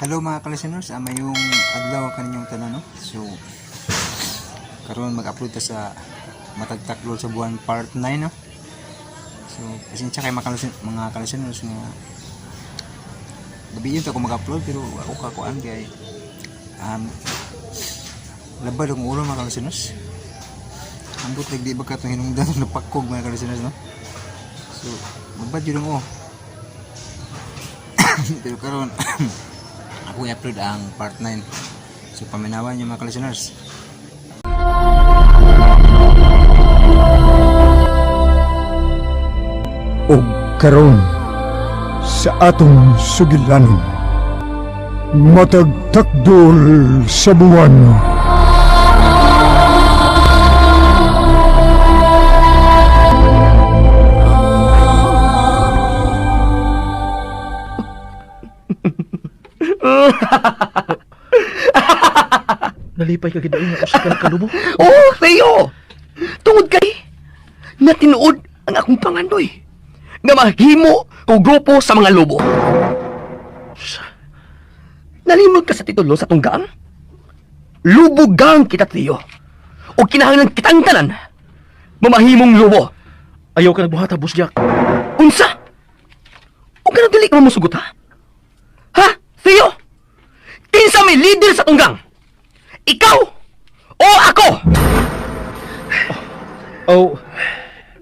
Hello mga ka-listeners, mayong adlaw kaninyong tanan, no? So karon mag-upload ta sa Matag Takdol sa Buwan part 9, no? So pasensya kay mga ka-listeners nga gabi yun ako mag-upload pero ako kakuan kay labad ang ulo, mga ka-listeners. Ambot lagi di ba ka itong hinungdan napakog, mga ka-listeners, no? So mabad yun ang oh. Pero karon ako i-upload ang part 9. So paminawan niyo, mga ka-listeners. Og karon sa atong sugilanon, Matag Takdol sa Buwan. Nalipay ka gid nga usa ka kalubo. Oh, Theo! Tungod kay natinuod ang akong pangandoy nga mahimo ko grupo sa mga lobo. Nalimod ka sa titulo sa tunggang? Lubugang kita, Theo. O kinahanglan kitang tanan mamahimong lobo. Ayaw ka nagbuhata, Boss Jack. Unsa? O kanang dili ka mamusugot, ha? Ha, Theo? Kinsa may leader sa tunggang? Ikaw o ako? Oh,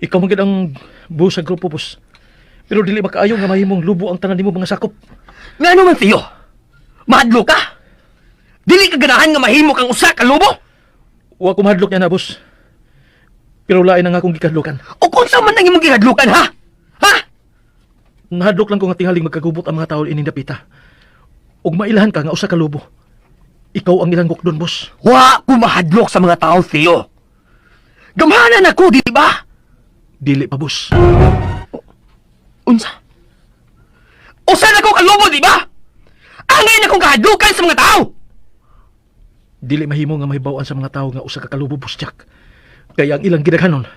ikaw man gid ang boss sa grupo, boss. Pero dili makaayo nga mahimong lubo ang tanan nimo mga sakop. Nga naman, Theo? Mahadlo ka? Dili ka ganahan nga mahimo kang usa ka lobo? Wa ko mahadlok niya na, boss. Pero lain ang akong gikahadlokan. O kung sa man ang imong gihadlukan, ha? Ha? Nahadlok lang ko nga tingaling magkagubot ang mga tao ining dapita. Ug mailahan ka nga usa ka lubo. Ikaw ang ilang gukdon, boss. Wa ko mahadlok sa mga tao, Theo. Gamhanan ako, di ba? Dili pa, boss. Unsa? Usa na ko ka lobo, di ba? Angay na kong kahadlukan sa mga tao! Dili mahimo nga mahibaw-an sa mga tao nga usa ka kalubo, Boss Jack. Kaya ang ilang gidaghanon,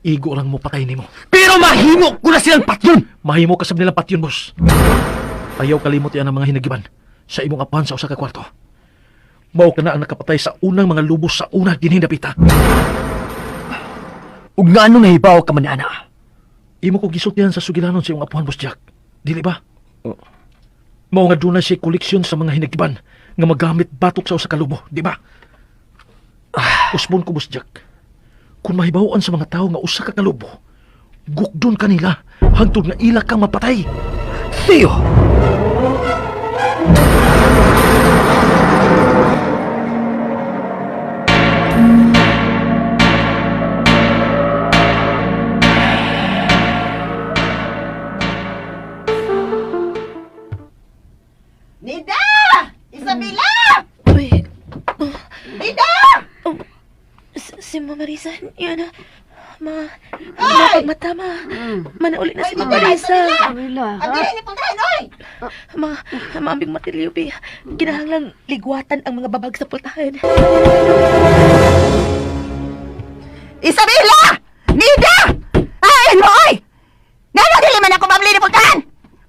igo lang mo patay nimo. Pero mahimo ko na silang patyon! Mahimo ka sab nilang patyon, boss. Ayaw kalimot yan ang mga hinagiban sa imong apan sa usa ka kwarto. Mao ka na ang nakapatay sa unang mga lubos sa una dinhi dapita. Ug ngano nahibaw ka man ana? Imo ko gisultihan sa sugilanon sa imong apuhan, Boss Jack. Dili ba? Mao nga duna siya koleksyon sa mga hinagiban nga magamit batok sa usa ka lubo, di ba? Usbon ko, Boss Jack. Kung mahibaw-an sa mga tao nga usa ka kalubo, gukdon kanila hangtod nga ila kang mapatay. Theo! Nida! Isabela! Uy, Nida! si Mama Marisa, yan na. Ma, mapagmata, ma. Manauli na si Mama Marisa. Ang dili ni puntahan, oy! Ma, maambing matilyo, pi. Kinahanglan ligwatan ang mga babag sa pultahan. Isabela! Nida! Ay, mo, oy! Ngano dili man ako mabli ni puntahan?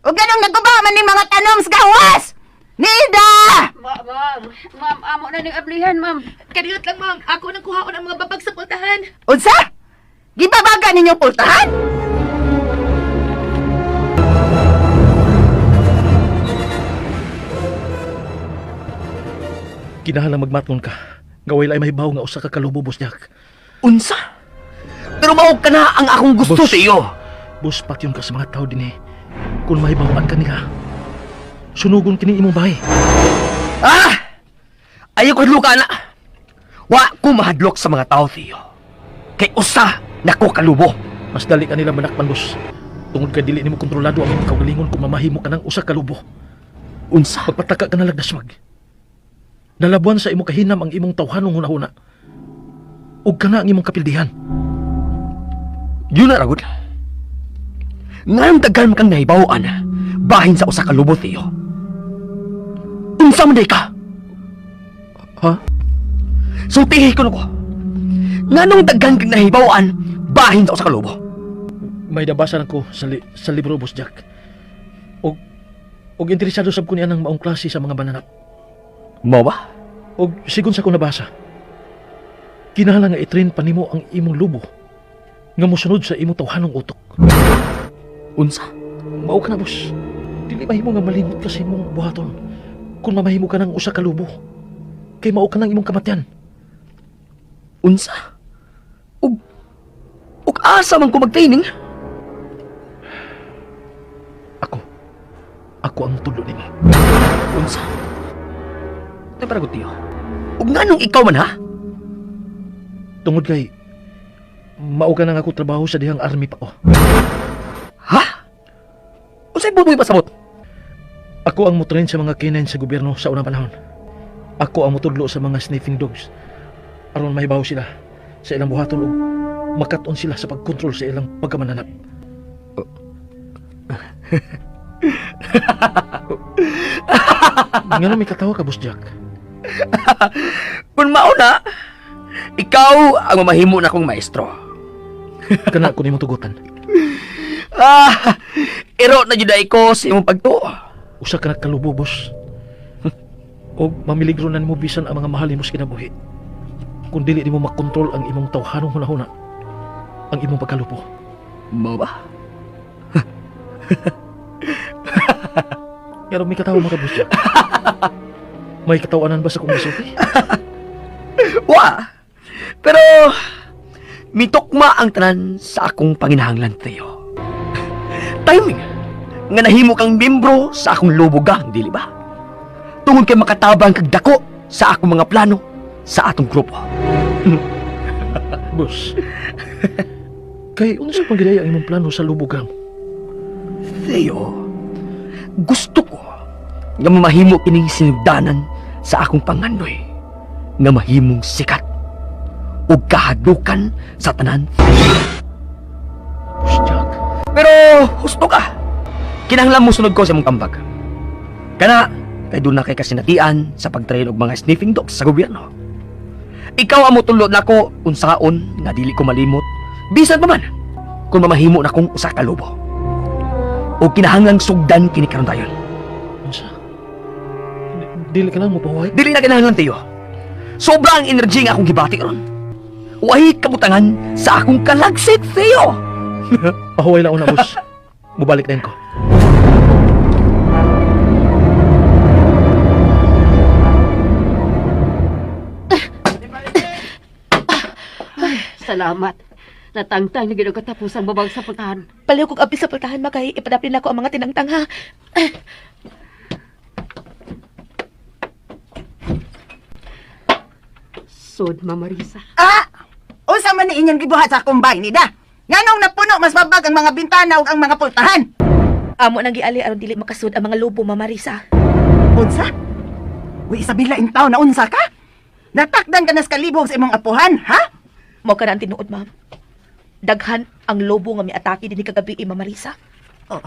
O ganong naguba man ning mga tanom sa gawas! Nida! Ma'am, ma'am, amo na ning ablihan, ma'am. Kadiyot lang, ma'am. Ako nang kuhaon ang mga babag sa pultahan. Unsa? Gibabaga ninyong pultahan? Kinahanglan magmatngon ka. Nga walay mahibaw nga usa ka kalubo, Boss Jack. Unsa? Pero mao ka na ang akong gusto, Boss. Theo! Boss, patyon ka sa mga tao dinhi. Kung mahibaw-an ka nila, sunugon kini imong bahay. Ah! Ayaw ko hadluka na. Wa ko mahadlok sa mga tao, Theo. Kay usa na ko kalubo. Mas dali ka nila manakpan, boss. Tungod kay dili nimo kontrolado ang imong kaugalingon kung mamahimo ka ng usa ka lubo. Unsa? Pagpataka ka na lagdasmag. Nalabuan sa imong kahinam ang imong tawhanong hunahuna. Ug kana ang imong kapildihan. Yun na ragod. Ngayong daghan kang nahibaw-an, bahin sa usa ka lubo, Theo. Unsa man day ka? Ha? Sultihi ko ko. Nganong daghan kang nahibaw-an, bahin sa usa ka lubo? May nabasa lang ko sa, sa libro, Boss Jack. Og Og interesado sab ko niya ng maong klase sa mga mananap. Mao ba? Og sigon sa ko nabasa, kinahanglan nga i-train pa nimo ang imong lubo nga mosunod sa imong tawhanong utok. Unsa? Mao ka na, boss. Dili mahimo nga malimot ka sa imong buhaton kung mamahimo ka ng usa ka lubo. Kay mao ka ng imong kamatyan. Unsa? Ug ug asa man ko mag-training? Ako. Ako ang tulo nimo. Unsa? Tay para tiyo. Ug nganong ikaw man ha? Tungod kay mao ka nang ako trabaho sa dihang army pa ko. Ha? Unsay buboy pasabot? Ako ang motrain sa mga canine sa gobyerno sa unang panahon. Ako ang motudlo sa mga sniffing dogs aron mahibaw sila sa ilang buhaton ug makat-on sila sa pagkontrol sa ilang pagkamananap. Ngano may katawa ka, Boss Jack? Kung mao na, ikaw ang mamahimo na kong maestro. Kana ko nimo tugutan. Ah, iro na jud ay ko sa imong pagtuo. Usa ka nagkalubo, boss. O mamiligro na nimo bisan ang mga mahal nimo sa kinabuhi. Kung dili nimo makontrol ang imong tawhanong hunahuna, ang imong pagkalubo. Mao ba? Pero may katawa mga boss Jack. May katawanan ba sa kong gisulti? Wa. Pero mitukma ang tanan sa akong panginahanglan Theo. Timing nga nahimo kang membro sa akong lobo gang, dili ba? Tungod kay makatabang kag dako sa akong mga plano sa atong grupo. Boss. Kay unsa pang giday ang imong plano sa lubugang? Theo, gusto ko nga mamahimo kining sinugdanan sa akong pangandoy nga mahimong sikat ug kahadukan sa tanan. Boss Jack. Pero husto ka. Kinahanglan mo sunod ko sa imong tambag. Kana kay doon na kay kasinatian sa pagtrain og mga sniffing dogs sa gobyerno. Ikaw ang motulod nako unsaon nga dili ko malimot bisan pa man kung mamahimo na kong usa ka lobo. O kinahanglang sugdan kini karon dayon. Unsa? Dili ka lang mo pahuway? Dili na kinahanglan tiyo. Sobra ang energy nga akong gibati ron. Wahi kabutangan sa akong kalagsit, Theo. Pahuway lang una, boss. Mubalik na yun ko. Salamat. Natangtang na gid ang katapusang babag sa putahan. Paliw kog abi sa pultahan ma kay ipadapin nako ang mga tinangtang ha. Sod, Ma'am Marisa. Ah! Unsa man ni inyong gibuhat sa akong bay nida? Nganong napuno mas babag ang mga bintana ug ang mga pultahan? Amo nang giali aron dili makasud ang mga lobo, Mama Marisa. Unsa? Uy, Isabela, intaw na unsa ka? Natakdan ka nas kalibog sa imong apuhan, ha? Mao ka na ang tinuod, ma'am. Daghan ang lobo nga miatake dinhi kagabi, eh, Mama Marisa. Oh.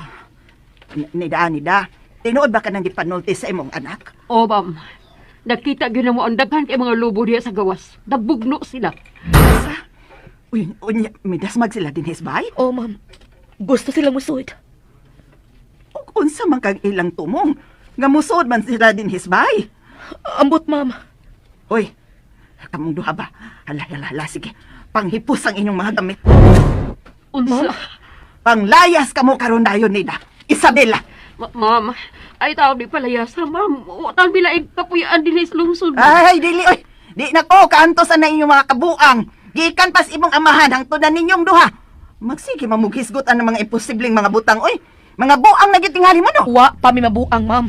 Nida, nida. Tinuod ba ka nang gipanulti sa imong anak? O, ma'am. Nakita gyud na mo ang daghan kay mga lobo diya sa gawas. Nagbugno sila. Unsa? Uy, unya, midasmag sila dinhi sa bahay? Oh, ma'am. Gusto sila musud. Ug unsa man kang ilang tumong? Nga musod man sila dinhi sa bahay? Ambot, ma'am. Hoy, kamong duha ba? Hala, hala, hala, sige. Panghipos ang inyong mga gamit. Unsa? Panglayas kamo karon dayon nida. Isabela. Ma'am, ay tao di palayasa, ma'am. Utang bilaig kapuyaan dinhi sa lungsod. Ay, dili oy. Di na ko kaantos na inyong mga kabuang. Gikan pas imong amahan hangtod na ninyong duha. Magsige mamughisgot ang mga imposibleng mga butang oy. Mga buang na gitingali mo no. Wa pa mi mabuang, ma'am.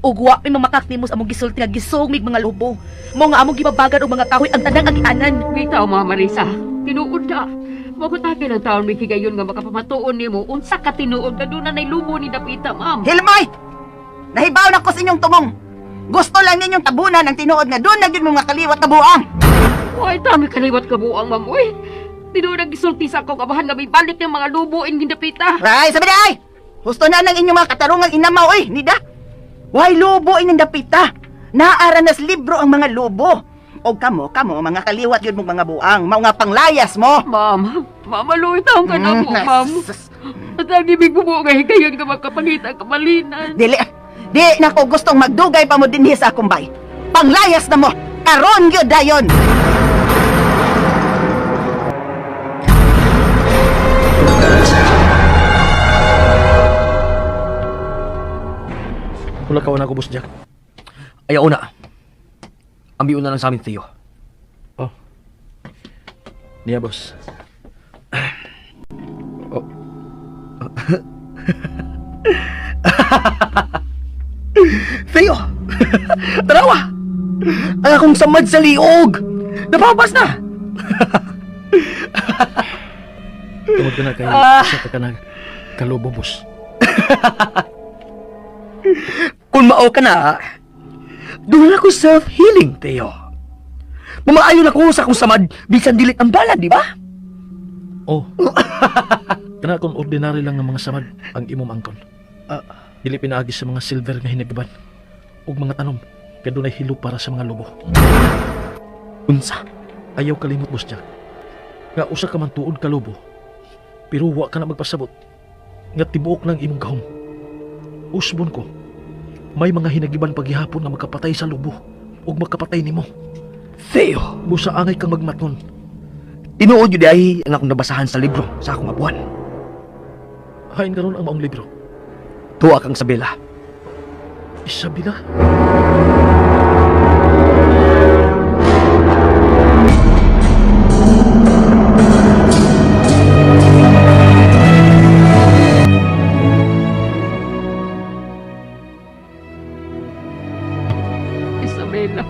Ug wa mi mamakak nimo sa among gisulti nga gisog mig mga lobo. Mo nga among gibabagan og mga kahoy ang tanang agianan. Bitaw, Ma'am Marisa. Tinuod na. Magutake ng taon may higayon nga makapamatuon nimo unsa ka tinuod nga doon na lubo ni Dapita, ma'am. Hilmay! Nahibaw na ko sa inyong tumong. Gusto lang ninyong tabunan ang tinuod nga doon na gyud mga kaliwat na buang. Uy, tami kaliwat ka buang, ma'am. Uy, tinuod ang gisulti sa akong abahan nga may balik ng mga lubo in Dapita. Ay, sabi na ay! Husto na ng inyong mga katarungang inamaw oy, nida. Way lobo inyong dapita. Naara nas libro ang mga lobo. O kamo, kamo, mga kaliwat yun mong mga buang. Mao nga panglayas mo. Ma'am, ma'am, maluwi taong ka na po, ma'am. sus. At ang ibig mo nga higayon nga makapangita ang kamalinan. Dili. Di na ko gustong magdugay pa mo dinhi sa akong bay. Panglayas na mo. Karon gyud dayon. Wala ka na ko, Boss Jack. Ayaw na. Ambion na lang sa amin, Theo. Oh. Niya, boss. Oh. Theo! Tarawa! Ang akong samad sa liog! Napabas na! Tungod ka na kay isa ka na kalubo, boss. Kung mao ka na, doon ako self-healing, Theo. Mamaayon ako sa akong samad, bisan dilit ang bala, di ba? Oh. Kana kung ordinary lang ng mga samad ang imong angkon. Dili pinaagi sa mga silver nga hinagiban ug mga tanom kay dunay hilo para sa mga lobo. Unsa? Ayaw kalimot, Boss Jack. Nga usa ka man tuod ka lobo, pero wa ka na magpasabot nga tibuok lang imong gahom. Usbon ko, may mga hinagiban paghihapon nga makapatay sa lobo ug makapatay nimo. Theo! Busa angay kang magmatnon. Tinuod yun ay ang akong nabasahan sa libro sa akong abuan. Hain karon ang maong libro. Tuwa kang Sabela. Isabela? Isabela.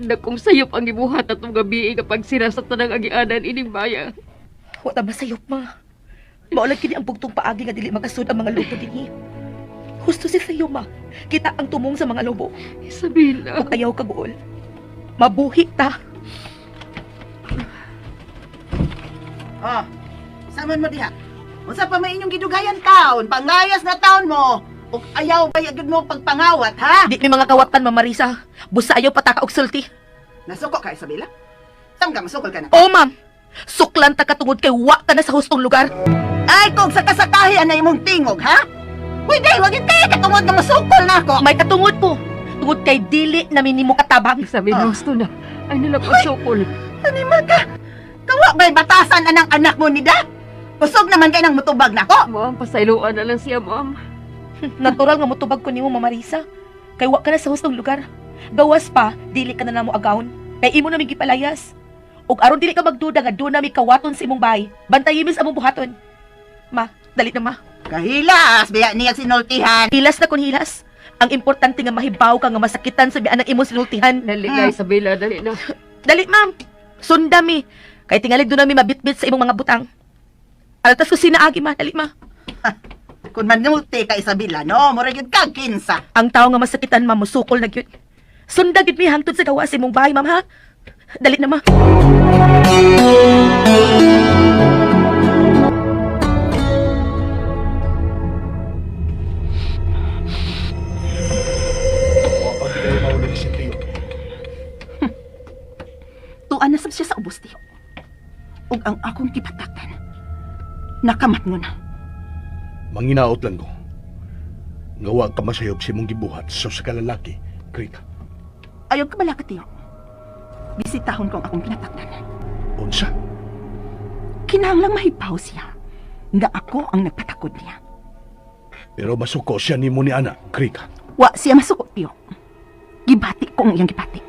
Dakong sayop ang gibuhat atong gabi kapag sira sa tanang agianan ining baya. Wa ta masayop, ma. Maulag kini ang bugtong paagi nga dili makasud ang mga lobo dinhi. Husto si sayo, ma. Kita ang tumong sa mga lobo. Isabela. Ug ayaw kaguol. Mabuhi ta. Oh, saman mo diha. Unsa pa may inyong gidugayan taon? Panglayas na taon mo. Ug ayaw ba gyud mo pagpangawat, ha? Di mi mga kawatan, Ma Marisa. Busa ayaw pataka og sulti. Nasuko ka, Isabela? Saan ka masukol ka na? Oh, ma'am. Suklan ta katungod kay wa ka na sa hustong lugar. Ay, kung sa kasakahi anay imong tingog, ha? Uy, day, wag yun kayo katungod na masukol na ako. May katungod ko. Tungod kay dili na minimo katabang. Isabela, husto na. Ay nalap ang sukol. Animal ka. Kawa ba'y batasan anang anak mo nida? Kusog naman kay nang mutubag na ako. Ma'am, pasayloan na lang siya, ma'am. Natural nga motubag ko nimo, Ma Marisa. Kay wa ka na sa hustong lugar. Gawas pa, dili ka na namo agawon. Kay imo na mi gipalayas. Ug aron dili ka magduda nga doon nami kawaton sa imong bahay. Bantayi mis among buhaton. Ma, dali na ma. Kahilas, biya niya sinultihan. Hilas na kun hilas. Ang importante nga mahibaw ka nga masakitan sa bian ang imong sinultihan. Dali na, Isabela, dali na. Dali, ma'am. Sunda mi. Kay tingalig doon nami mabitbit sa imong mga butang. Altas ko sinaagi, ma. Dali, ma. Kung manulti ka, Isabela, no? Mura yun kag kinsa. Ang tao nga masakitan, ma'am, musukol na gyud. Sunda gyud mi hangtod sa gawas imong bahay, ma'am, ha? Dali na, ma. Tuan na sab siya sa ubos, tiyo. Ug ang akong gibatakan, nakamat mo na. Manginaot lang ko. Nga wa ka masayop sa imong gibuhat sa usa ka lalaki, Krika. Ayaw ka balaka, tiyo. Bisitahon ko ang akong ginatakdan. Unsa? Kinahanglang mahibaw siya nga ako ang nagpatakod niya. Pero masuko siya nimo ni ana, Krika. Wa siya masuko, tiyo. Gibati ko ang iyang gibati.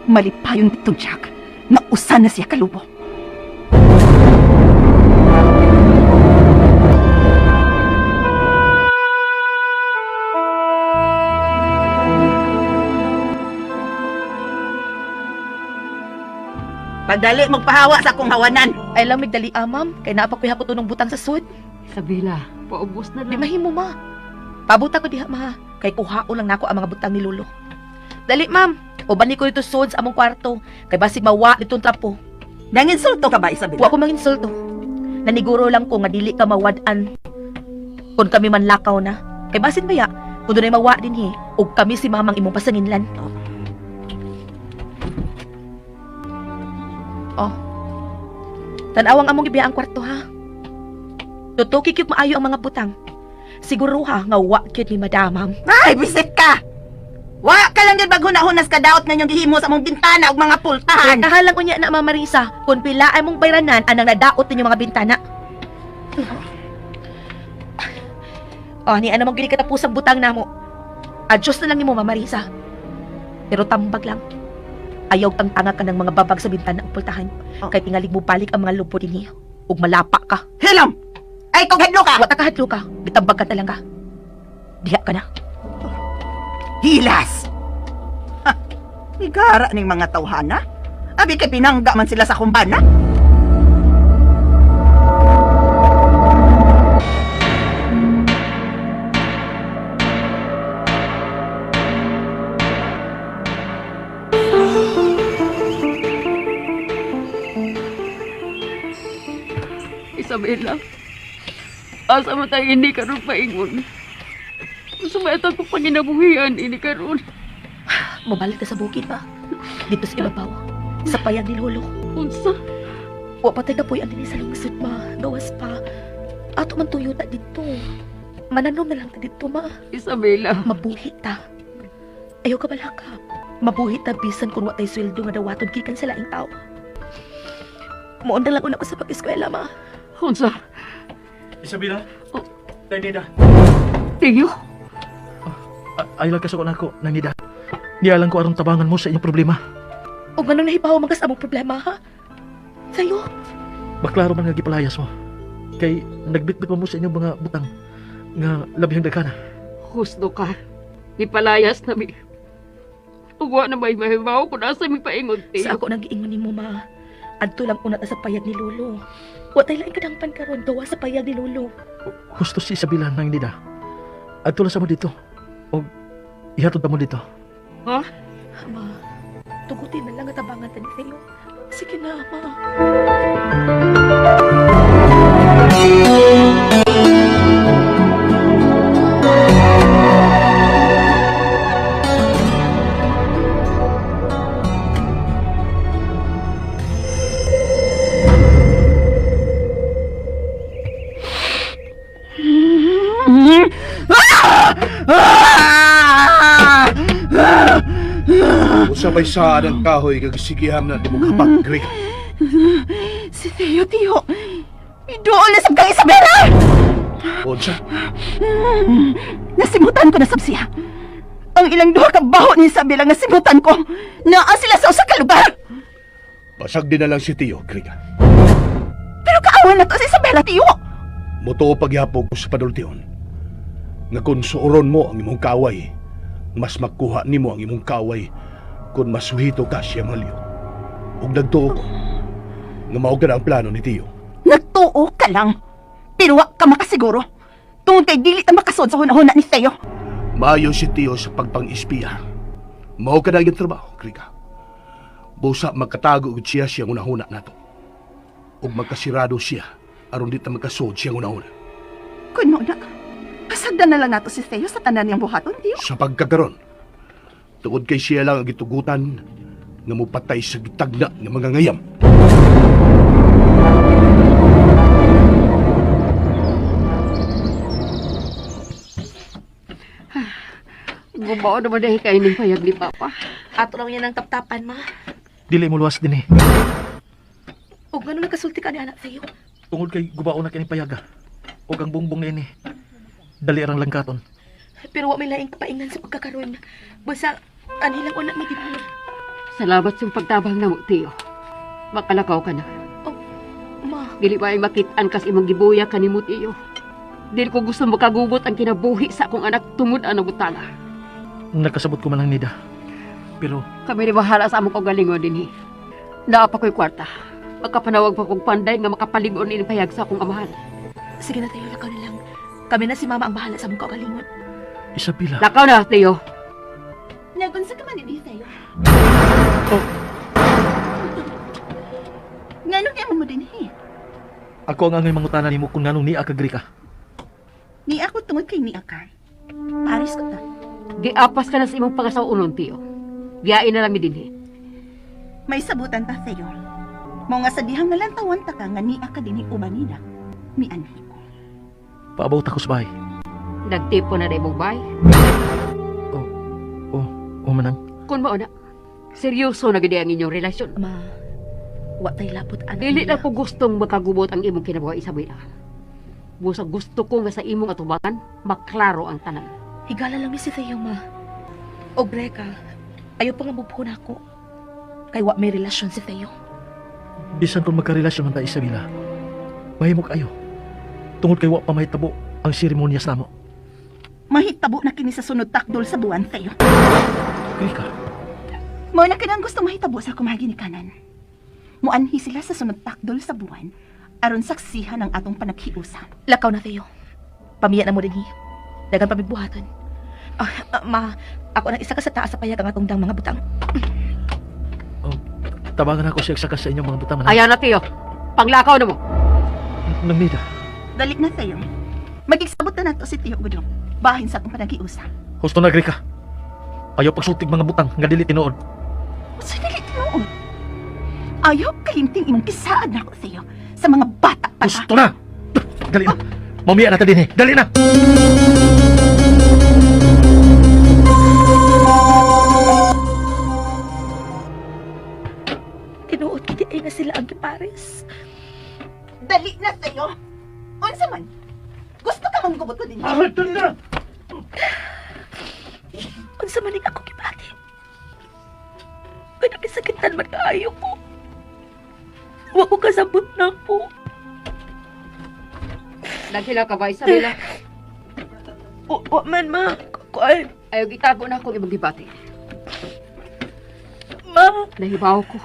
Malipayon dito, Jack, na usa na siya kalubo. Pagdali magpahawa sa akong hawanan. Ay lang, migdali, ah, ma'am. Kay naa pa ko'y hakot unong butang sa sud. Isabela, paubos na Di lang. mahimo, ma. Pabuta ko diha, ma. Kay kuhaon lang nako ang mga butang ni Lolo. Dali, ma'am. Uban ni ko dito sud sa among kwarto. Kay basig mawa ditong trapo. Nanginsulto ka ba, Isabela? Wa ko manginsulto. Naniguro lang ko nga dili ka mawad-an. Kung kami man lakaw na. Kay basin baya, kung dunay mawa din hi, ug kami si mamang imong pasanginlan. Oh. Tan-awang among gibiya ang kwarto ha. Tutuki kyud maayo ang mga butang. Siguro ha nga wa gyud ni madamam. Ay, bisit ka! Wa ka lang yun maghuna-hunas ka daot nga inyong gihimo sa mong bintana ug mga pultahan. Kahalang unya na, Mama Marisa, kung pila ay mong bayranan anang nadaot ninyo mga bintana. Oh, ni ano mong gini katapusang butang namo. Adjust na lang nimo, Mama Marisa. Pero tambag lang. Ayaw tangtanga ka ng mga babag sa bintana ug pultahan. Oh. Kay tingalig mo balik ang mga lubo dinhi. Ug malapa ka. Hilom! Ay, kung hadlo ka! Wa ta kahadlo ka. Bitambag ka talaga. Diha ka na. Hilas! Ha, igara ning mga tawhana. Abi kay pinangga man sila sa kumbana. Isabela, asa man tayo ini karon paingon? Sumaya ko panginabuhian ini karon. Mabalik ka sa bukid ba? Dito sa ibabaw. Sa payag ni Lolo. Unsa? Wa pa tay kapoy ang dinhi sa lungsod ma. Gawas pa. Ato man tuyo ta didto. Mananom na lang ta didto ma. Isabela, Mabuhi ta. Ayaw ka balaka. Mabuhi ta bisan kung wa tay sweldo nga dawaton gikan sa laing tao. Muon na lang una ko sa pag-eskwela ma. unsa? Isabela? Oh. Nanida. Tiyo, Ayaw lang kasukon ako, Nangida. Niya lang ko aron tabangan mo sa inyong problema. O ganun nahibaw man ka sa among problema ha? Sayo, Maklaro man nga gipalayas mo. Kay nagbitbit pa mo sa inyong mga butang nga labihang daghana. husto ka. Gipalayas na mi. Ug wa na may mahibaw kung asa mi paingon, Tiyo. sa ako nang giingon nimo ma. Adto lang una ta sa payag ni Lolo. Wa tay laing kadangpan karon gawa sa payag ni Lolo. Husto si Isabela, Nangida. Adto lang sa mo dito. O ihatod ta mo dito. Ma, tugutin na lang at abangan ta ni Theo. Sige na, ma. Usa may saan ang kahoy kag sigiham na di mo kapag, Greg. Si Theo, Tiyo. Idool na sab kang Isabela! Unsa? Nasimutan ko na sab siya. Ang ilang duha ka baho ni Isabela nga simutan ko. Naa sila sa usa ka lugar. Basag din na lang si Tio, Greg. Pero kaawa na to si Isabela, Tiyo. Mutuo pagyapog ko sa padultion. Nga kung suuron mo ang imong kaaway, mas makuha nimo ang imong kaaway kung masuhito ka siya malyo. Ug nagtuo ko nga mao ka na ang plano ni Tio. Nagtuo ka lang. Pero wa ka makasiguro. Tungod kay dili ta makasod sa hunahuna ni Theo. Maayo si Tio sa pagpang-espiya. Mao ka na ang trabaho, Krika. Busa magkatago gud siya siyang unahuna nato. Ug magkasirado siya aron di ta magkasod siyang unahuna. Kun mo na. Pasagdan na lang nato si Theo sa tanan niyang buhaton, Tiyo. Sa pagkakaron, tungod kay siya lang ang gitugutan nga mupatay sa gitagna nga mga ngayam. Gumao naman dahil kayo ning payag ni Papa. Ato lang yan ang taptapan, ma. Dili mo luwas din eh. O ganun nagkasulti ka ni anak sa'yo. Tungod kay gubao na kini payaga. Og ang bungbong niini. Dali rang langkaton. Pero wa may laing kapaingnan sa pagkakaroon. Basta, anilang una may dinhi. Salamat sa pagtabang namo, Tiyo. Makalakaw ka na. Ma, Dili ba ay makitaan kas imong gibuya kanimo, Tiyo. Dili ko gusto makagubot ang kinabuhi sa akong anak tungod ang butana. Nagkasabot ko man ang nida. Pero Kami ni bahala sa among kaugalingon dinhi. Naa pa ko'y kwarta. Makapanawag pa kong panday nga makapaligon ini payag sa akong amahan. sige na tayo, lakaw na lang. Kami na si mama ang bahala sa among kaugalingon. Isabela, Lakaw na, Tiyo. Nagunsa ka man ni Theo. Oh. Ngano kaya mo dinhi? ako ang angay mangutana nimo kung nganong niya ka Grika. Ni ako tungod kay niya ka. Paris ko ta. Giapas ka na sa imong pangasaw-unon, Tiyo. Giyain na lang mi dinhi. May sabutan ta, Theo. Mao nga sa dihang nalantawan ta ka nga niya ka dinhi uban nila. Mianhi ko. Paabaw ta ko sa bahay. Nagtipo na na imong bay. Oh, oh manang. Kung mao na, seryoso na gid ang inyong relasyon. Ma, wa tay lapot anak. Dili niya. na ko gustong makagubot ang imong kinabuhi, Isabela. Busa gusto ko nga sa imong atubangan, maklaro ang tanan. Higala lang ni si Theo, ma. Og Reka, ayaw pa nga mubuhon ako. Kay wa may relasyon si Theo. Bisan kung magkarelasyon man ta, Isabela, mahimo kayo. Tungod kay wa pa mahitabo ang seremonyas namo. Mahitabo na kini sa sunod takdol sa buwan, Theo. Grika, Mao na kanang gusto mahitabo sa akong mga ginikanan. Muanhi sila sa sunod takdol sa buwan aron saksihan ang atong panaghiusa. Lakaw na, Theo. Pamiya na mo dinhi. Dagan pamigbuhaton. Ah, ah, ma, ako nang isa ka sa taas sa payag ang atong dang mga butang. tabangan ako siya saka sa inyong mga butang manang. Ayaw na, Tiyo. Panglakaw na mo. Nang nida. Dali na, Theo. Magigsabot na nato si Tio Gudong. Bahin sa atong panaghiusa. Husto na, Grika. Ayaw pagsultig mga butang nga dili tinuod. Usa dili tinuod. Ayaw kalimting imong kisaad nako, Theo, sa mga bata pa. Husto na! Dali na. Mamiya na ta din eh. Dali na! Tinuod kiti ay nga sila ang gipares. Dali na, Theo. Unsa man? Gusto ka mang gubot ko din. Dali na! Unsa man ning ako gibati. Kaya gisakitan man kaayo ko. Wa ko kasabot na po. Naghila ka ba, Isabela? Wa man, ma. Kuan, Ayaw gitago na akong imong gibati. ma. Nahibaw ko.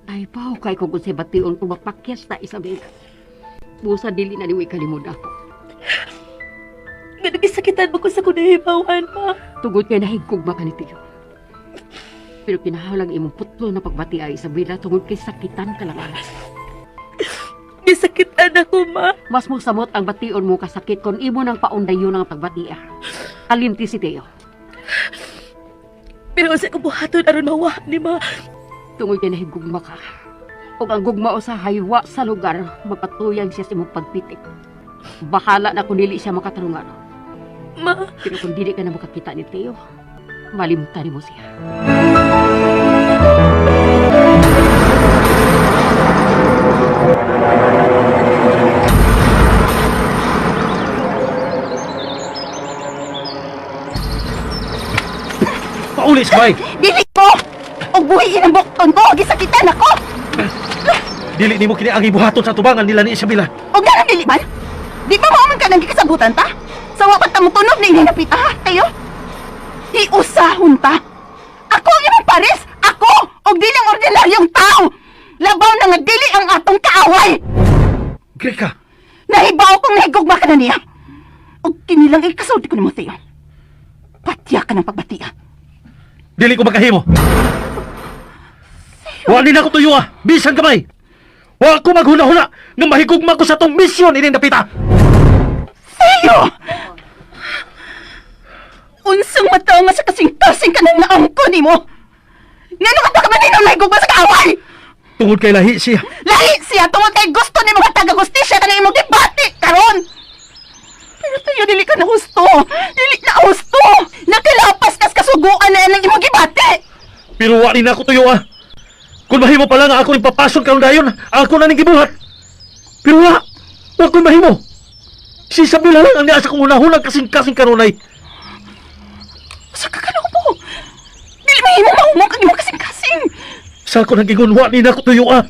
Nahibaw kay kung unsay bation kung mapakyas na, Isabela. Busa dili na nimo ikalimod ako. Nga nagisakitan mo ko sa kunahibawan, ma. Tugod kay nahigugma ka ni Tiyo. Pero kinahanglan imong putlo na pagbati ay Isabela tungod kay sakitan ka lang. Gisakitan ako, ma. Mas mosamot ang bation mo kasakit kung imo nang paundayon ang pagbati. Kalimti si Teo. Pero sa ko buhaton aron mawa ni ma. Tungod kay nahigugma ka. Ug ang gugma usahay wa sa lugar, magpatuyang siya sa imong pagpitik. Bahala na kung dili siya makatarungan. Ma, Pero kung dili ka na makakita ni Teo, malimtan nimo siya. Pauli sa bay! Dili ko! Og buhiin ang bukton ko, gisakitan ako. Dili nimo kini ang ibuhaton sa tubangan nila ni Isabela. Og nga dili man? Di ba mao man ka nang gikasabutan ta? Sa wa pa ta mo tunog na ininapita ha, Theo? Hiusahon ta. Ako ang imong pares! Ako! Og dili ang ordinaryong tao! Labaw na nga dili ang atong kaaway! Grika! Nahibaw kong nahigugma ka na niya! Og kinilang ikasulti ko nimo, Theo. Patya ka ng pagbatia. Dili ko makahimo. Wa ni na ko tuyo ah. Bisan kamay. Wa ko maghuna-huna nga mahigugma ko sa tong misyon ining dapita. Theo! Unsang mataw nga sa kasing-kasing ka nang naangko nimo! Ngano ka pa ka man ninong nahigugma sa kaaway? Tungod kay lahi siya. Lahi siya tungod kay gusto ni mga taga-gustisya ka na imong debate karon. Pero tayo dili ka na husto. Dili na husto. Nakalapas kas kasuguan na ang imong gibati. Pero wa ni na ko tuyo ah. Kung mahimo pa lang nga ako ning papason karon dayon, ako na ning gibuhat. Pero wa ko mahimo. Si Isabela lang ang niya sa kong hunahuna kasing-kasing kanunay. Sa kakalobo. Dili mahimo mahumok ang imong kasing-kasing. Sa ako nang ingon, wa ni na ko tuyo ah.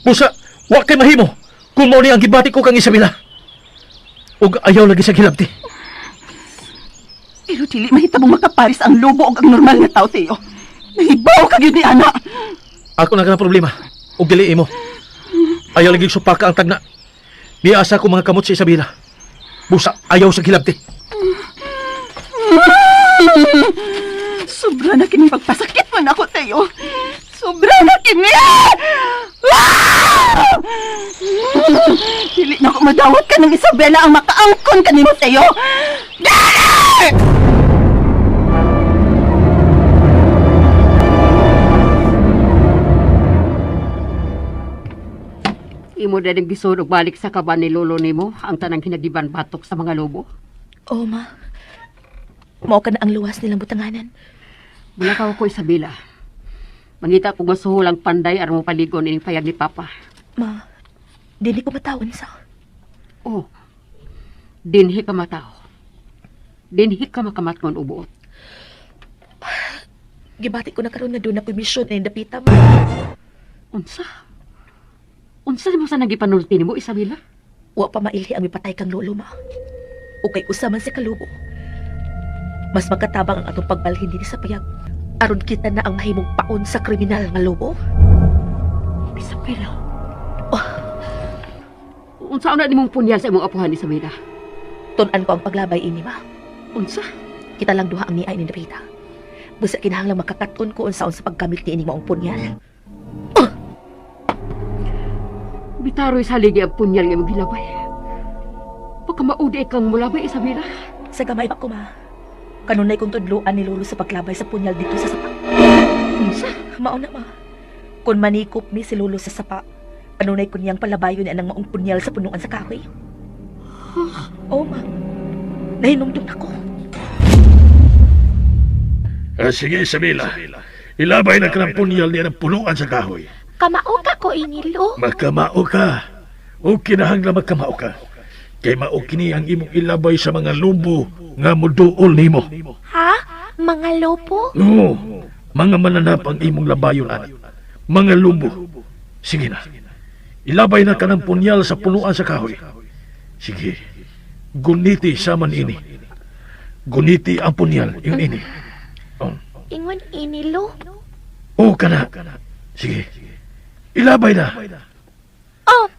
Busa, wa kay mahimo kung mao ni ang gibati ko kang Isabela. Ug ayaw lagi sa gilabti. Pero dili mahitabong makaparis ang lobo og ang normal nga tao, Teo. Nahibaw ka gyud ni ana. Ako na kanang problema. Ug dili imo. Ayaw lagi supaka ang tagna. Niasa ko mga kamot sa Isabela. Busa, ayaw sa gilabti. Sobra na kini pagpasakit man ako, Teo. Sobra na kini! Ah! Dili na ako madawat ka ng Isabela ang makaangkon kanimo, Teo. Dali! Imo na rin gisod og balik sa kaban ni lolo nimo ang tanang hinagiban batok sa mga lobo. Oo, ma. Mao ka na ang luwas nilang butanganan. Mulakaw ko, Isabela. Mangita kong masuhol ang panday aron mo paligon ining payag ni Papa. Ma, dili ko matawon sa. Oh, dinhi ka matao. Dinhi ka makamatngon o buot. Gibati ko na karon nga doon ako'y misyon na dapita, ma. Unsa? Unsa nimo sa nagipanulti nimo, Isabela? Wa pa mailhi ang mipatay kang lolo, ma. O kay usa man si kalubo. Mas makatabang ang atong pagbalhin dinhi sa payag. Aron kita na ang mahimong paon sa kriminal nga lobo. Isabela. Oh. Unsa na nimong punyal sa imong apuhan, Isabela? Tun-an ko ang paglabay ini, ma. Unsa? Kita lang duha ang niay ni dapita. Busa kinahanglang makakaton ko unsaon sa paggamit ni ining maong punyal. Bitaroy sa ligi ang punyal nga imong gilabay. Baka maudi kang mulabay, Isabela. Sa gamay pa ko, ma. Kanunay kong tudloan ni Lolo sa paglabay sa punyal dito sa sapa. Unsa? Mao na, ma. Kung manikop mi si Lolo sa sapa, kanunay ko niyang palabayon ni anang maong punyal sa punuan sa kahoy. Oo, ma. Nahinumdum ako. Ah, sige, Isabela. Ilabay na ka ng punyal niya ng punuan sa kahoy. Kamao ka ko inilo. Magkamao ka. O kinahanglan magkamao ka. Kay mao kini ang imong ilabay sa mga lubo nga muduol nimo. Ha? Mga lopo? Oo, mga mananap ang imong labayon, anak. Mga lubo. Sige na. Ilabay na ka ng punyal sa punuan sa kahoy. Sige. Guniti sa man ini. Guniti ang punyal, yun ini. Oh. Ingon inilo. Oo ka na. Sige. Ilabay na. Oh.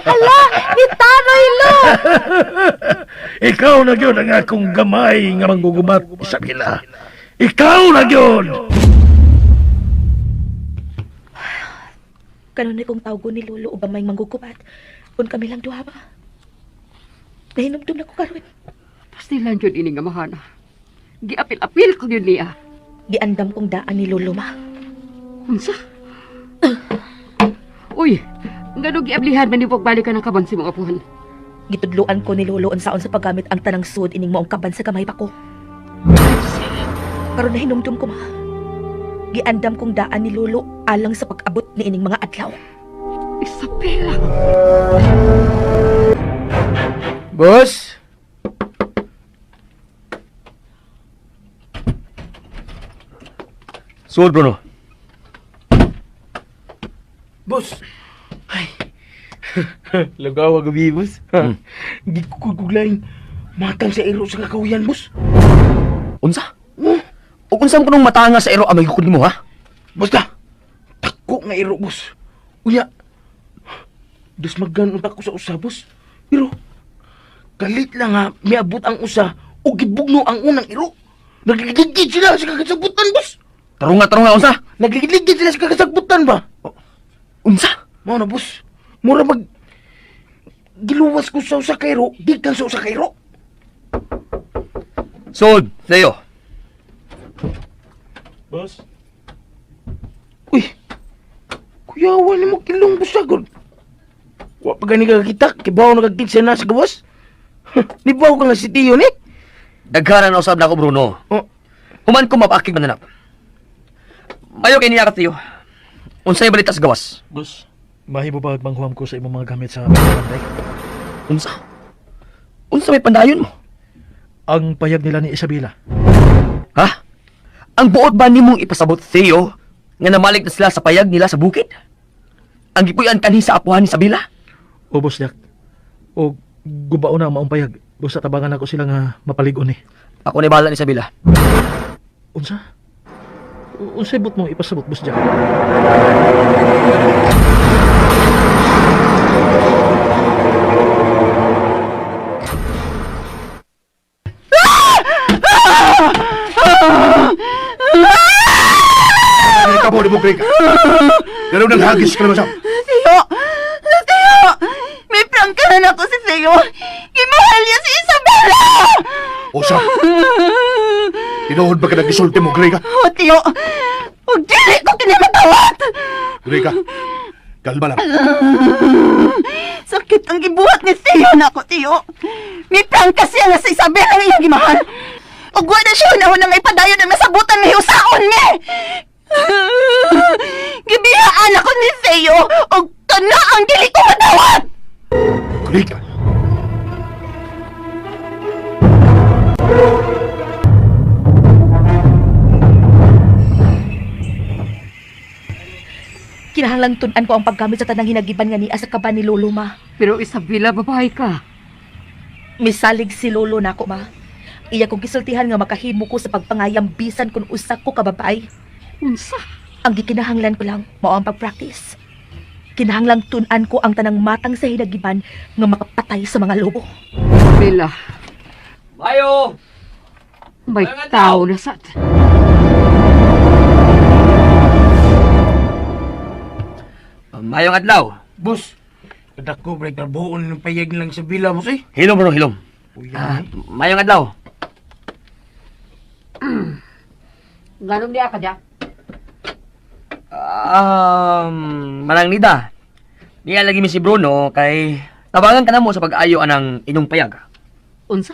Ala, ni Taroy lo. Ikaw na gyud ang akong gamay nga manggugumat, Isabela. Ikaw na gyud! Kanunay kong tawgon ni Lolo o gamay manggugubat. Kung kami lang duha ba. Nahinumdum na ko karon. Pastilan yun ini nga mahana. Giapil-apil ko yun niya. Giandam kong daan ni Lolo, ma. Unsa? Uy, ngano giablihan man ni pagbalik ka ng kaban si mga apuhan? Gitudloan ko ni Lolo unsaon sa paggamit ang tanang sud ining maong kaban sa gamay pa ko. Karon nahinumdum ko, ma. Giandam kong daan ni Lolo alang sa pag-abot ni ining mga adlaw. Isabela. Boss? Suod, Bruno. Boss! Ay! Lagawa gabi, boss. Gikukuglaing matang sa iro sa kakawian, boss. Unsa? Ug unsa mo kunong matanga sa iro ang magikod nimo, ha? Basta! Tako nga iro, boss. Unya, dasmagan unta ko sa usa, boss. Pero, kalit lang ha, miabot ang usa o gibugno ang unang iro. Nagligid sila sa kakasabutan, boss. Tarunga, tarunga, unsa? Nagligid sila sa kakasabutan ba? Unsa? Mao na, boss. Mura mag... Giluwas ko sa usa ka iro, gikan sa usa ka iro. Suod, Leo. Boss? Uy! Kuyawa ni mo kilong busagod. Wa pa gani ka kita, kibaw na kag na sa gawas. Nibaw ka nga si Tio ni. Daghanan na usab na ako, Bruno. Oh, Human ko mapakig mananap. Mayo kay niya ka, Tio. Unsay balita sa gawas? Boss, mahimo ba manghuam ko sa imong mga gamit sa panday? Unsa? Unsa may pandayon mo? Ang payag nila ni Isabela. Ha? Ang buot ba nimong ipasabot, Theo, nga namalik na sila sa payag nila sa bukid? Ang gipuy-an kanhi sa apuhan ni Sabila? O, Boss Jack. O, gubao na ang maong payag. Busa tabangan ako sila nga mapaligon eh. Ako na bahala ni Sabila. Unsa? Unsay but mo ipasabot, Boss Jack? Ay, kamo ni mo, Greg. Ganun ang hagis ka naman sa... Theo! Theo! May prangkahan ako si Theo! Gimahal niya si Isabela! Osa, tinuod ba ka nag-isulti mo, Greg? Oh, Theo! Huwag dili ko kinimatawat! Rika, kalma lang. Sakit ang gibuhat ni Theo na ako, Tiyo. May prangka siya nga sa Isabel ang iyang gimahal. Ug wala siya na nga ipadayon ang nasabutan nga hiusaon ni. Gibiyaan ako ni Theo ug kana ang dili ko madawat. Rika! Kinahanglang tun-an ko ang paggamit sa tanang hinagiban nga niya sa kaban ni Lolo, ma. Pero Isabela, babae ka. Misalig si Lolo nako, ma. Iya kong gisultihan nga makahimo ko sa pagpangayam bisan kung usa ko ka babae. Unsa? Ang gikinahanglan ko lang mao ang pag-practice. Kinahanglang tun-an ko ang tanang matang sa hinagiban nga makapatay sa mga lobo. Isabela, Mayo! may tao na sad. Mayong adlaw. Boss, dako break trabahoon ng payag lang sa bila, boss eh. Hilom bro, hilom. Uy, Ah, mayong adlaw. Ganong niya ka, Jack? Manang Nida. Niya lagi mi si Bruno kay tabangan ka na mo sa pag-ayo anang inyong payag. Unsa?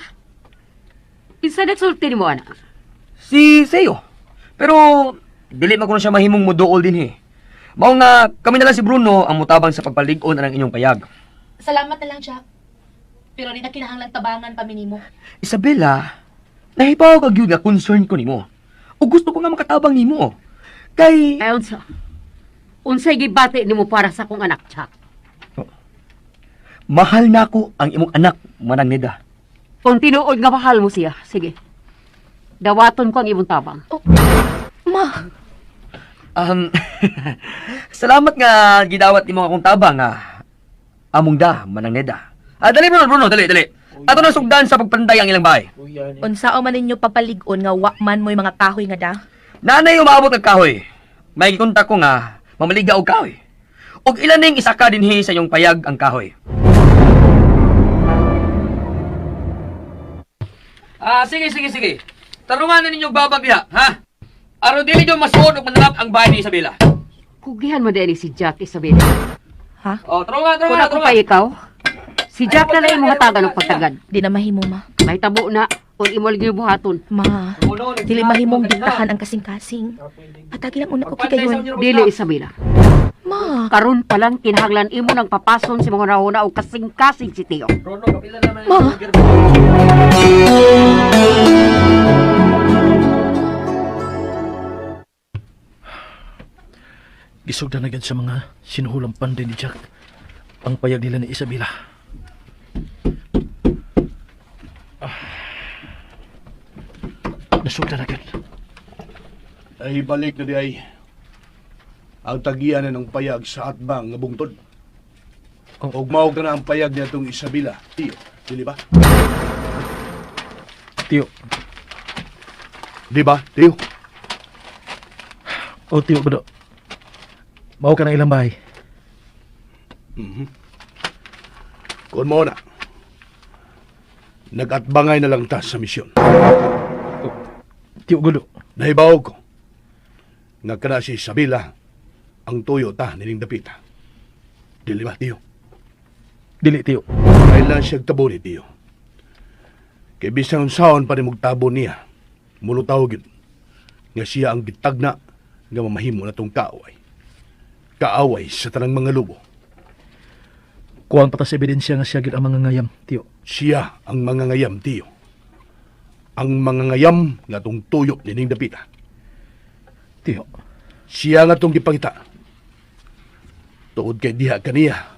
Kinsa nagsulti nimo ana? Si Seo. Pero dili man kuno siya mahimong muduol din eh. Mao nga kami na lang si Bruno ang mutabang sa pagpalig-on anang inyong payag. Salamat na lang, Jack. Pero di na kinahanglang tabangan pa minimo. Isabela, nahibaw ka gyud nga concern ko nimo. O gusto ko nga makatabang nimo. Kay Ay, unsa? Unsay gibati nimo para sa akong anak, Jack? mahal nako ang imong anak, Manang Nida. Kung tinuod nga mahal mo siya, sige. Dawaton ko ang imong tabang. Ma, Salamat nga gidawat nimo akong tabang ah. Among da, Manang Neda. Ah, dali Bruno, Bruno, dali, dali. Ato na sugdan sa pagpanday ang ilang bahay. unsao man ninyo papalig-on nga wa man mo'y mga kahoy nga da? Nanay umaabot ng kahoy. May gikontak ko nga mamaliga og kahoy. Og ilan ning isa ka dinhi sa iyong payag ang kahoy. Ah, sige, sige, sige. Tarungan na ninyo babag diha, ha? Aron dili nyo masuod og manalap ang bahay ni Isabela. Kugihan mo din si Jack, Isabela. Ha? Oh, tarungan, Kung tarungan, ako tarungan. pa ikaw, si Jack na lang imong hatagan og pagtagad. Di na mahimo, ma. Mahitabo na kung imo lagi buhaton. Ma, dili mahimong diktahan ang kasing-kasing. Atagi lang una ko kikayon. Dili, Isabela. Ma, Karon pa lang kinahanglan imo nang papason sa mga nahuna og kasing-kasing si Tio. ma. Gisugdan na gyud sa mga sinuhulang panday ni Jack ang payag nila ni Isabela. Ah. Nasugdan na gyud. Ay balik na di ay ang tagian na ng payag sa atbang nga bungtod. Oh. Og mao ka na ang payag niya itong Isabela. Tiyo, dili ba? Tiyo. Di ba, Tiyo? O tiyo kudo. Mao ka ng ilang bahay. Kung mo na, nagatbangay na lang ta sa misyon. Tiyo gudo. Nahibaw ko nga kana si Isabela ang tuyo ta nining dapita. Dili ba, Tiyo? Dili tiyo. Kailan siya tabo ni Tiyo. Kay bisan unsaon pa ni mugtabo niya, mulutaw gyud nga siya ang gitagna nga mamahimo na tong kaaway. Kaaway sa tanang mga lubo. Kuwang pa ta sa ebidensya nga siya gyud ang mga ngayam, tiyo. Siya ang mga ngayam, Tiyo. Ang mga ngayam nga tong tuyo nining dapita. Tiyo. Siya nga tong gipangita. Tuod kay diha kaniya,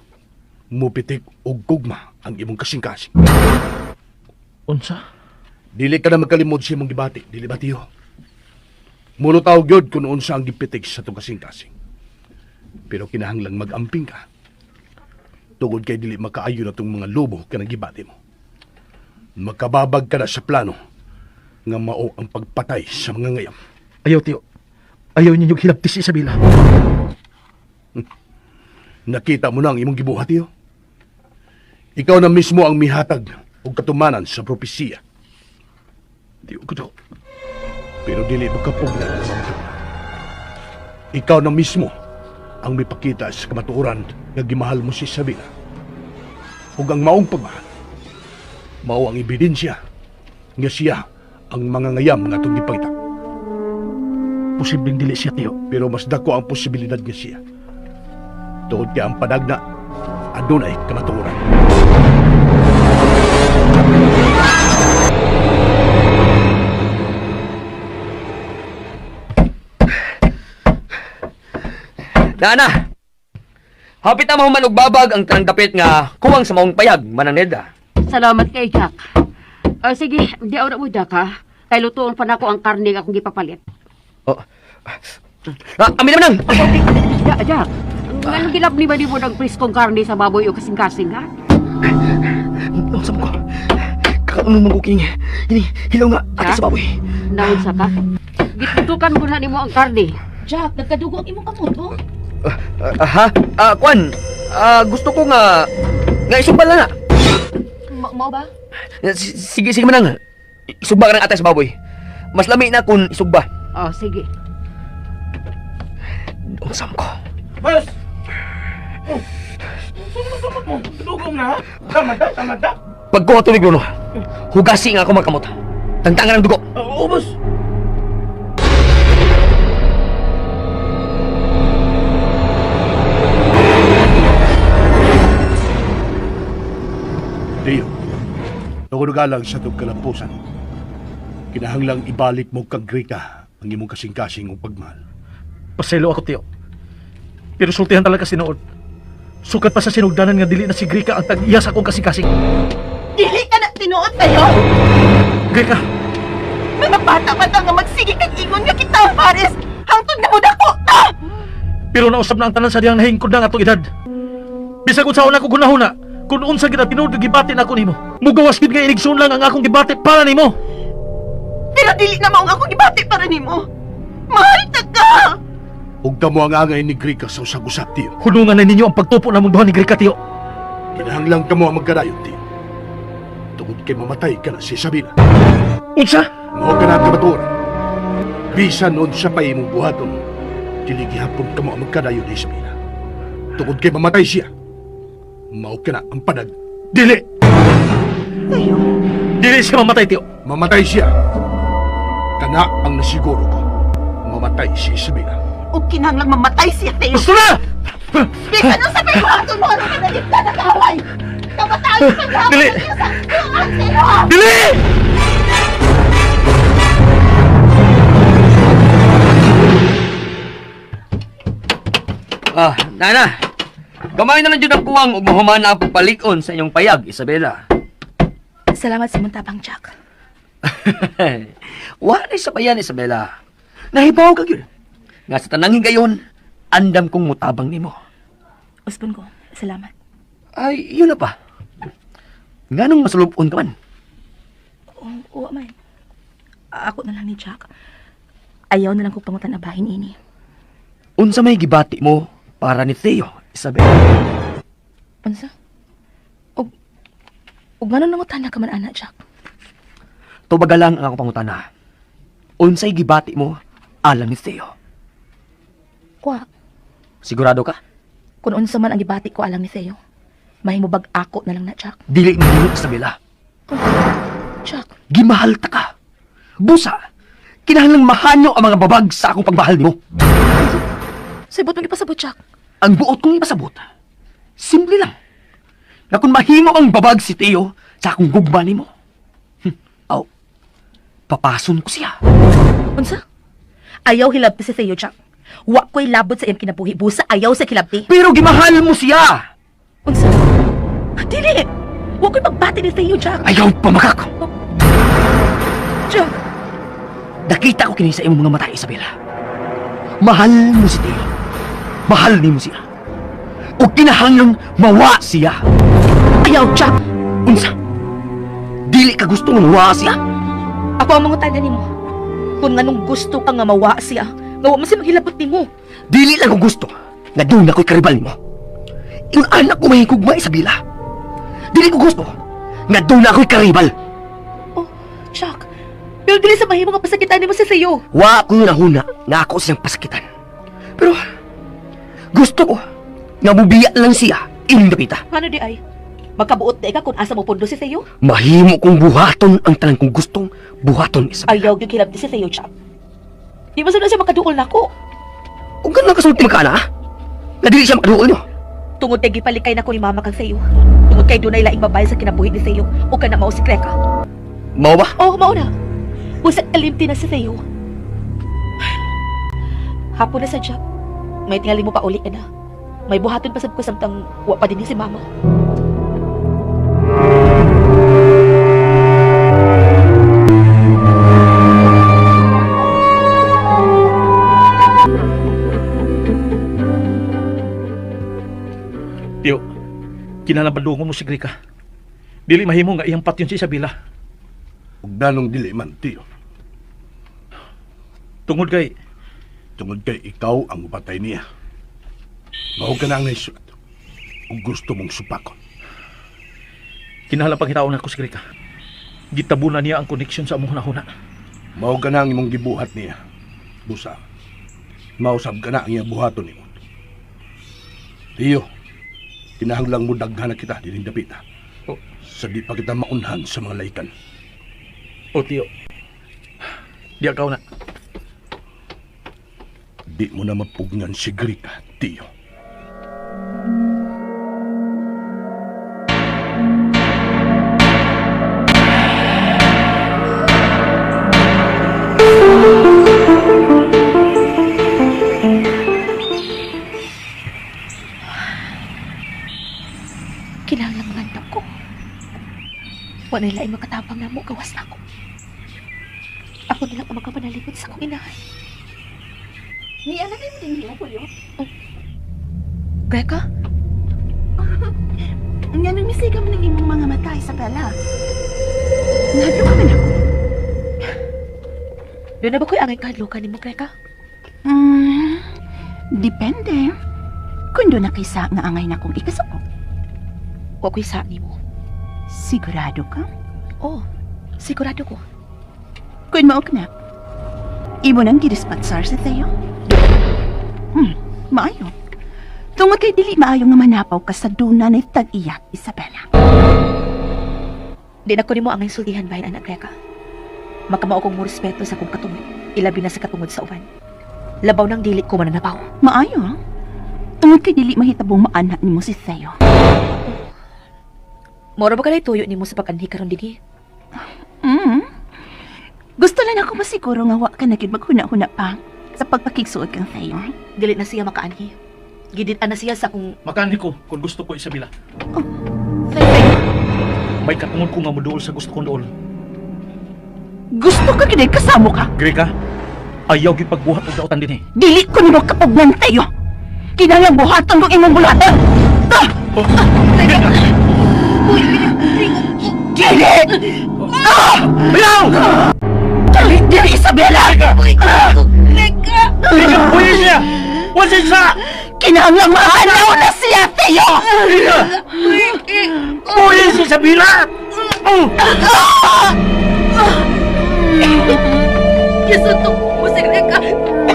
mupitik og gugma ang imong kasing-kasing. Unsa? Dili ka na magkalimod sa imong gibati, dili ba tiyo? Mulutaw gyud kung unsa ang gipitik sa tong kasing-kasing. Pero kinahanglang mag-amping ka. Tugod kay dili makaayo na tong mga lobo kanang gibati mo. Makababag ka na sa plano nga mao ang pagpatay sa mga ngayam. Ayaw tiyo. Ayaw ninyo hilabti si Isabela. Nakita mo na ang imong gibuhat tiyo. Ikaw na mismo ang mihatag og katumanan sa propesiya. Tiyo gudo. Pero dili mo kapugnan sa mga. Ikaw na mismo ang mipakita sa kamatuoran nga gimahal mo si Isabela. Ug ang maong pagmahal, mao ang ebidensya nga siya ang mga ngayam nga atong gipangita. Posibleng dili siya, Tiyo. Pero mas dako ang posibilidad nga siya. Tungod kay ang panagna, adunay kamatuoran. Nana! Hapit na mahuman og babag ang tanang dapit nga kuwang sa maong payag, Manang Neda. Salamat kay Jack. Ah, sige, di na mo Jack ha. Kay lutuon pa nako ang karne nga akong gipapalit. Oh. Ah, amin naman nang! Jack, Jack. Nganong gilabni ba nimo ng preskong karne sa baboy o kasing-kasing ha? Unsa mo ko? Kakaon man ko king. Ini hilaw nga ate Jack? sa baboy. Naunsa ka? Gitutukan ko na nimo ang karne. Jack, nagkadugo ang imong kamot, oh. Ah, ha? Ah, kwan. Ah, gusto ko nga nga isugba na na. Mao ba? Sige, sige manang. Isugba ka ng ate sa baboy. Mas lami na kung isugba. Oh, sige. Unsa mo ko? Boss! Oh! Sumot mo! Dugong na ha? Tama ta, tama ta! Pagkuha tubig Bruno. Hugasi nga ako magkamot. Tangtangan ang dugo. Oo, boss! Tiyo, tungod alang sa itong kalampusan, kinahanglang ibalik mo kang Greta ang imong kasing-kasing ug pagmahal. Paselo ako, Tiyo. Pero sultihan talaga sinuod. Sukat pa sa sinugdanan nga dili na si Grika ang tag-iya sa akong kasing-kasing. Dili ka na tinuod tayo. Grika, Mga bata pa ta nga magsige kag ingon nga kita, Paris. Hangtod na mo dako ta. pero nausab na ang tanan sa diyang nahingkod na ang atong edad. Bisag unsaon ako gunahuna, kung unsa gid ang tinuod nga gibati nako nimo. Mugawas gid nga inigsoon lang ang akong gibati para nimo. Pero dili na maong akong gibati para nimo. Mahal ta ka. Ug kamo ang angay ni Grika sa usag-usap, Tiyo. Hunungan na ninyo ang pagtupo namong duha ni Grika, Tiyo. Kinahanglang kamo ang magkadayon, Tiyo. Tungod kay mamatay ka na si Isabela. Unsa? Mao ka na ang kamatuoran. Bisan unsa pa imong buhaton, dili gihapon kamo ang magkadayon ni Isabela. Tungod kay mamatay siya, mao ka na ang panag. Dili! Tayo. Dili siya mamatay, Tiyo. Mamatay siya. Kana ang nasiguro ko. Mamatay si Isabela. Ug kinahanglang mamatay siya, Teo. Gusto na! Bisan unsa pa buhaton mo aron kanalit ka nag-away. Kabataan sa gihapon Dili! ang iyong sa kuan, Teo. Dili! Ah, nana. Gamay na lang jud ang kuwang ug mahuman na ang pagpalig-on sa inyong payag, Isabela. Salamat sa imong tabang, Jack. Wala sa payan, Isabela. Nahibaw ka gyud. Nga sa tanang higayon, andam kong mutabang nimo. Usbon ko, salamat. Ay, yun na pa. Nganong masulubon ka man? Oo, man. Ako na lang ni Jack. Ayaw na lang kong pangutan abahin ini. Unsa may gibati mo para ni Theo, Isabela? Unsa? Og og ngano nangutana ka man ana, Jack? Tubaga lang ang akong pangutana. Unsay gibati mo alang ni Theo? Kwa, Sigurado ka? kung unsa man ang gibati ko alang ni Theo. Mahimo bag ako na lang na, Jack. Dili mo Isabela. Jack, Gimahal ta ka. Busa, kinahanglang mahanyo ang mga babag sa akong pagmahal nimo. sa ibot mong ipasabot, Jack. Ang buot kong ipasabot, simple lang. Na kung mahimo ang babag si Theo sa akong gugma nimo, aw, papason ko siya. Unsa? Ayaw hilabti si Theo, Jack. Wa ko'y labot sa iyang kinabuhi. Busa ayaw sa kilabti. Pero gimahal mo siya! Unsa? Dili! Wa ko'y pagbati ni Theo, Jack. Ayaw pamakak! Jack, Nakita ko kini sa imong mga mata, Isabela. Mahal mo si Theo. Mahal nimo siya. O kinahanglang mawa siya. ayaw, Jack. Unsa? Dili ka gusto nga mawa siya? Ako ang mangutana nimo. Kung nganong gusto ka nga mawa siya, nga wa man siya maghilabot nimo. Dili lang ko gusto nga doon ako'y karibal nimo. Yung anak ko may higugma, Isabela. Dili ko gusto nga doon ako'y karibal. Oh, Jack. Pero dili sa mahimo nga pasakitan nimo si Theo. Wa ko nahuna nga ako siyang pasakitan. Pero Gusto ko nga mubiya lang siya ining dapita. Ano di ay? Magkabuot di ka kung asa mo pundo si Theo? Mahimo kong buhaton ang tanan kong gustong buhaton, Isabela. Ayaw yung kilabti si Theo, Jack. Di ba na siya makaduol nako? Ug ganang kasulti magkaana, ha? Nga dili siya makaduol nyo. Tungod kay gipalikay na ko ni mama kang Theo. Tungod kay dunay laing babae sa kinabuhi ni Theo o kana mao si Greka. Mao ba? Oo, mao na. Usag kalimti na si Theo. Hapon na sa job. May tingali mo pa uli ka na. May buhaton pa sab ko samtang wa pa din ni si mama. Tiyo, kinalabadungon mo si Grika. Dili mahimo nga iyang patyon si Isabela. Ug nanong dili man, Tiyo. Tungod kay Tungod kay ikaw ang mupatay niya. Mao ka na ang naisulat. Ug gusto mong supakon. kinahanglan pangitaon nako si Grika. Gitabunan niya ang koneksyon sa among hunahuna. Mao ka na ang imong gibuhat niya. Busa. Mausab ka na ang iyang buhaton nimo. Tiyo, kinahanglang mo daghan na kita dining dapita. Oh. Sa di pa kita maunhan sa mga laykan. O tiyo, di akaw na. Di mo na mapugnan si Grika, Tiyo. Kinahanglan mangandam ko. Wa na laing makatabang na mo gawas na ako. Ako na lang ang makapanalikod sa akong inahay. Niya na kayo din mo, Julio. Greka, Nga nang misiga man ang imong mga mata, Isabela. Nahadlo ka man ako. doon na ba ko'y angay kahadlukan ni mo, Greka? Mm, depende. Kung doon na kaysa nga angay na kong ikasuko. Wa ko'y sa nimo. Sigurado ka? Oh, sigurado ko. Kung mao ka na, imo nang gidispatsar sa Theo. Maayo. Tungod kay dili maayo nga manapaw ka sa duna ni tag-iyak, Isabela. Di na ko nimo angay sultihan bahin anak Greka. Makamao kong mo respeto sa akong katungod. Ilabi na sa katungod sa uban. Labaw nang dili ko mananapaw. Maayo, ha? Tungod kay dili mahitabong maana nimo si Theo. Moro ba kanay tuyo nimo sa pag-anhi karon dinhi? Gusto lang ako masiguro nga wa ka na gyud maghuna-huna pa sa pagpakigsuot kang Theo. Dili na siya makaanhi. Gidit-an na siya sa akong Makanhi ko kung gusto ko Isabela. Theo, May katungod ko nga moduol sa gusto kong duol. gusto ka gyud ay kasamo ka. Grika, ayaw gyud pagbuhat og daotan dinhi. Dili ko nimo kapugnan Theo. Kinahanglan buhaton kong imong bulaton. Ah! Oh, Dili! Ah! Ayaw! Dili, dili, Isabela! Grika, buhi siya! Wala siya! Kinahanglan maanaw na siya, Theo! Grika! Buhi si Isabela! Oh! Gisuntok mo si Greka.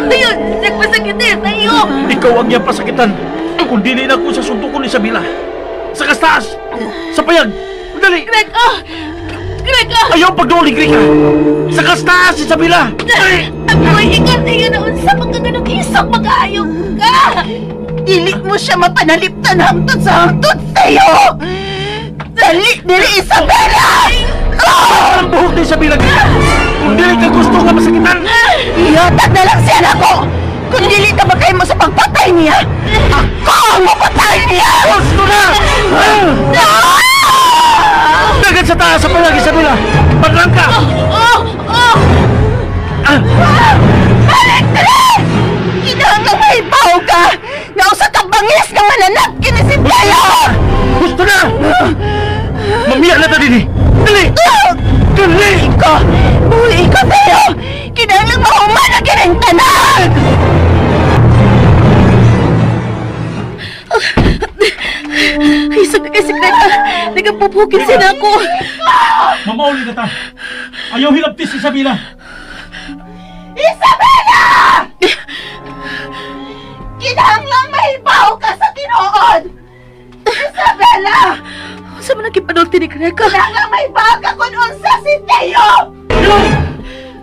Ayun, nagpasakit eh sa'yo. Ikaw ang iyang pasakitan. Kung dili na ko sa suntukon ni Isabela. Sa kastas! Sa payag! Dali! Greka! Greka! Ayaw pagduli, Grika! Sa kastas, Isabela! Dali! Agoy, ikaw na yun. Unsa magkaganong isok mag-aayog ka! Dili mo siya mapanaliptan hangtod sa hangtod, Theo! Dali, dili, Isabela! Ang buhok ni Isabela, Grika! Kung dili ka gusto nga masakitan! Ihatag na lang siya nako! Kung dili ka mo sa pagpatay niya, ako ang mapatay niya! Gusto na! Dagat sa taas sa payag, Isabela! Padlang ka! Oh! Oh! Ah! Balik dali! Kinahanglan mahibaw ka! Nga usa ka bangis nga mananap kini si Theo! Gusto na! Mamiya na ta din eh! Dali! Dali! Iko! Buhi ko, Theo! Kinahanglan mahuman ang kining tanan! Ay, sabi kay si Greka. Nagapupukit siya na ako. Mamauli na ta! Ayaw hilabtis, Isabela! Isabela! Kinahanglang mahibaw ka sa tinuod! Isabela! Unsa man ang gipanulti ni Greg? Kinahanglang mahibaw ka kung unsa si Teo!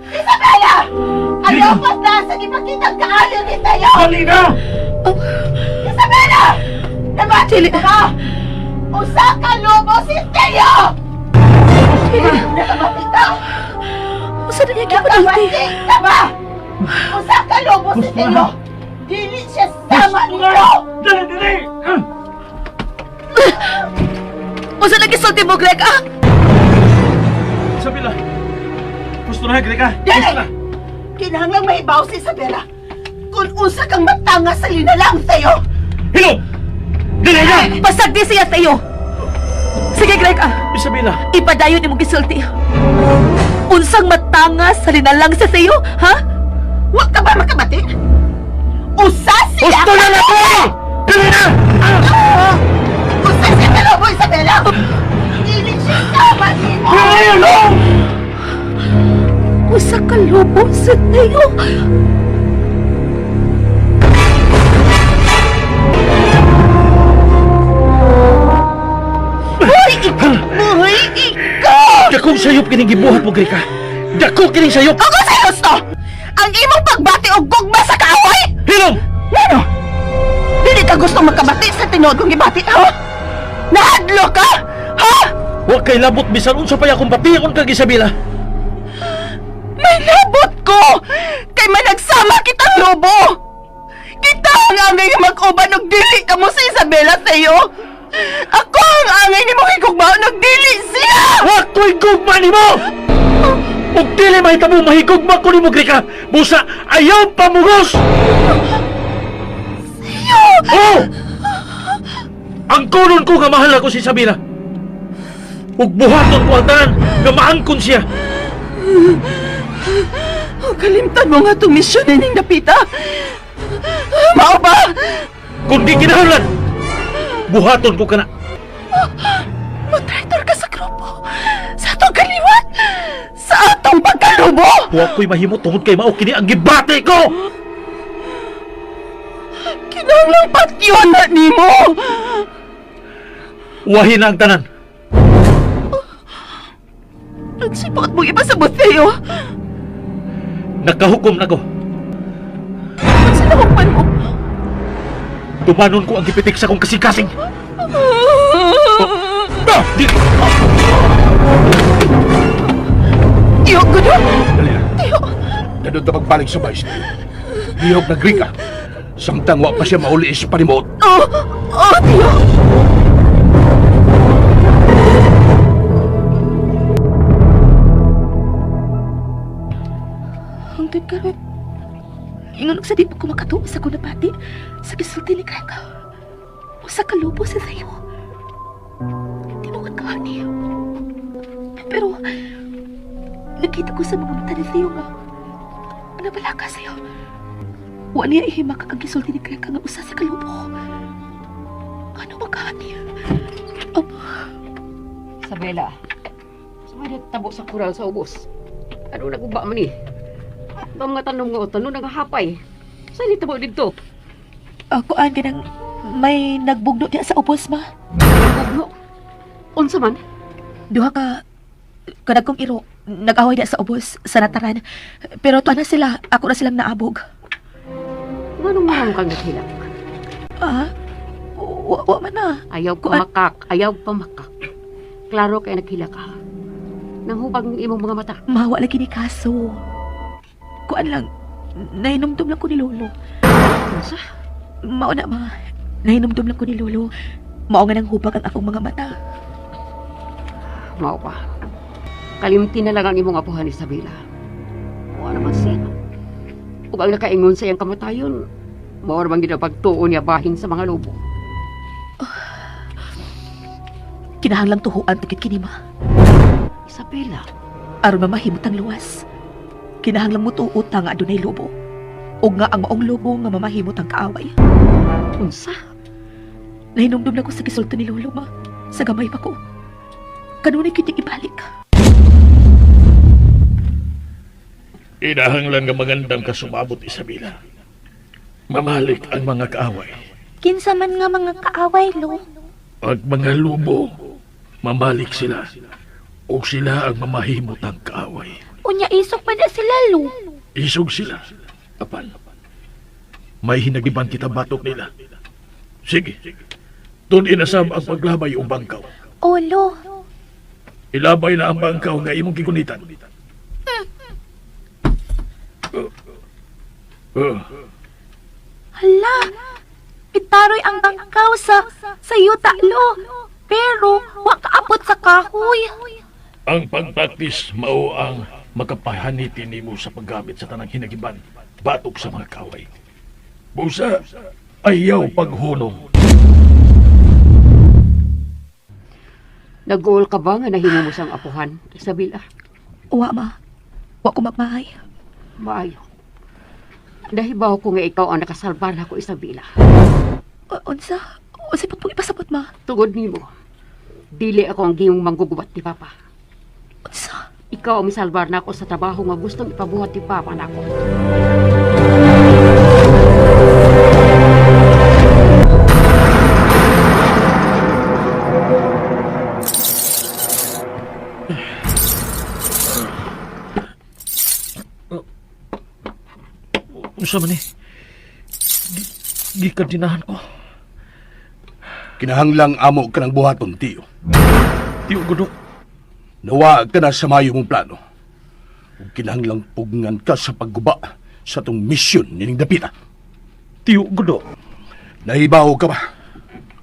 Isabela! Ayaw pa na sa gipakitang kaayo ni Teo! Dali na! Isabela! Nabati Dili. ka ba? Usa ka lobo si Teo! Nakabati ka? Unsa na niya gipanulti? Nakabati ka ba? Usa ka lobo si Teo! Dili siya sama nito! Dali, dali! Unsa na gisulti mo, Greg? Ah! Isabela! Gusto na, Greg, ha? Dali! Gusto na! Kinahanglang mahibaw si Isabela kung unsa kang matanga sa linalang Teo! Hilom! Dali na! Pasagdi siya sa iyo. Sige, Greg, ah. Isabela! Ipadayon imong gisulti. Unsang matanga sa linalang sa sayo, ha? Huwag ka ba makabati? Usa siya Gusto na na ko! Dali na! Ah! Usa siya ka lobo, Isabela! Dili siya sama nimo! Dali, hilom! Usa ka lobo sa tayo. Hoy, ikaw! Hoy, ikaw! Dakong sayop kining gibuhat mo, Greg, ha? Dako kining sayop! Ako sa gusto! Ang imong pagbati og gugma sa kaaway! Hilom! Ngano? Dili ka gustong makabati sa tinuod kong gibati, ha? Nahadlo ka! Ha? Wa kay labot bisan unsa pa akong bation kag Isabela. May labot ko! Kay managsama kitang lobo! Kita ang angay nga mag-uban og dili ka mo sa Isabela sa'yo! Ako ang angay ni mo higugmaon og dili siya! Wa ko'y gugma nimo! Ug dili mahitabo mahigugma ko nimo, Grika. Busa ayaw pamugos! Oh! Ang kunon ko nga mahal ako si Isabela. Ug buhaton ko ang tanan nga maangkon siya. Oh, kalimtan mo nga itong misyon nining napita! Mao ba? Kung di kinahanglan, buhaton ko kana. Matraitor ka sa grupo! Sa atong kaliwat! Sa atong pagkalubo! Wa ko'y mahimo tungod kay mao kini ang gibati ko. Kinahanglang patyon na nimo! Wahin na ang tanan. Nagsipot mo iba sa Boteo! Nakahukom na ko. Sa nahukman mo! Tumanon ko ang gipitik sa kong kasing-kasing. Ah, di, Tiyo, gudo! Dali na. Dadod na pagbalik sa vice. Lihok na Grika. Samtang wa pa siya mauli sa panimuot. Oh! Oh, tiyo! Hangtod karon. Ingon og sa di pa ko makatuo sa akong nabati sa gisulti ni Greg. Usa ka lobo sa sayo. Tinuod ka ani. Pero nakita ko sa mga mata ni Theo nga nabala ka sa'yo. Wa niya ihimak ang gisulti ni Greg nga usa sa kalubo. Ano ba ka ani? Isabela, sa may tabo sa kural sa ubos. Ano naguba man ni? Ang mga tanong nga tanong nagahapay. Sa ni tabo dito? Kuan ganang may nagbugno diya sa ubos ma. Bugno. Unsa man? Duha ka kanag kong iro nag-away diya sa ubos sa nataran. Pero tuwa na sila, ako na silang naabog. Nganong manong kang naghilak? Ah, wa man na. Ayaw pamakak, ayaw pamakak. Klaro kay naghilak ka. Nanghubag ang imong mga mata. Mawa lagi ni kaso. Kuan lang, nahinumdum lang ko ni Lolo. Unsa? Mao na ma, nahinumdum lang ko ni Lolo. Mao nga nang hubag ang akong mga mata. Mao pa. Kalimti na lang ang imong apuhan, Isabela. Wa naman siya. Ug ang nakaingon sa iyang kamatayon, mao ra bang ginapagtuon niya bahin sa mga lobo. Kinahanglang tuhuan tukit kini ma. Isabela, Aron mamahimot ang luwas. Kinahanglang mutuot ta nga adunay lobo. O nga ang maong lobo nga mamahimot ang kaaway. unsa? Nahinumdum na ko sa gisulto ni Lolo ma. Sa gamay pa ko. Kanunay kiting ibalik. Inahanglan nga magandang kasumabot, Isabela. Mamalik ang mga kaaway. Kinsa man nga mga kaaway, lo. Ang mga lubo, mamalik sila. O sila ang mamahimot ang kaaway. Unya isog pa na sila, lo. Isog sila. Apan, may hinagiban kita batok nila. Sige, doon inasab ang paglabay o bangkaw. O, lo. Ilabay na ang bangkaw nga imong gigunitan. Oh, Hala, pitaroy ang bangkaw sa yuta, lo. Pero, wa kaabot sa kahoy. Ang pagpraktis mao ang makapahaniti nimo sa paggamit sa tanang hinagiban batok sa mga kaway. Busa, ayaw paghunong. Nag-uol ka ba nga nahimo mo siyang apuhan, Isabela? Uwa, ma. Wa ko magmahay. Maayo. Nahibaw ko nga ikaw ang nakasalbar nako, Isabela. Unsa? Unsa pag ipasabot, ma? Tungod nimo, dili ako ang giyong manggugubat ni Papa. Unsa? Ikaw ang misalbar nako sa trabaho nga gustong ipabuhat ni Papa nako. Unsa man ni? Gikadinahan ko. Kinahanglang amo ka ng buhaton, tiyo. Tiyo gudok. Nawa ka na sa mayo mong plano. Ug kinahanglang pugngan ka sa pagguba sa tong misyon nining dapita. Tiyo gudok. Nahibaw ka ba?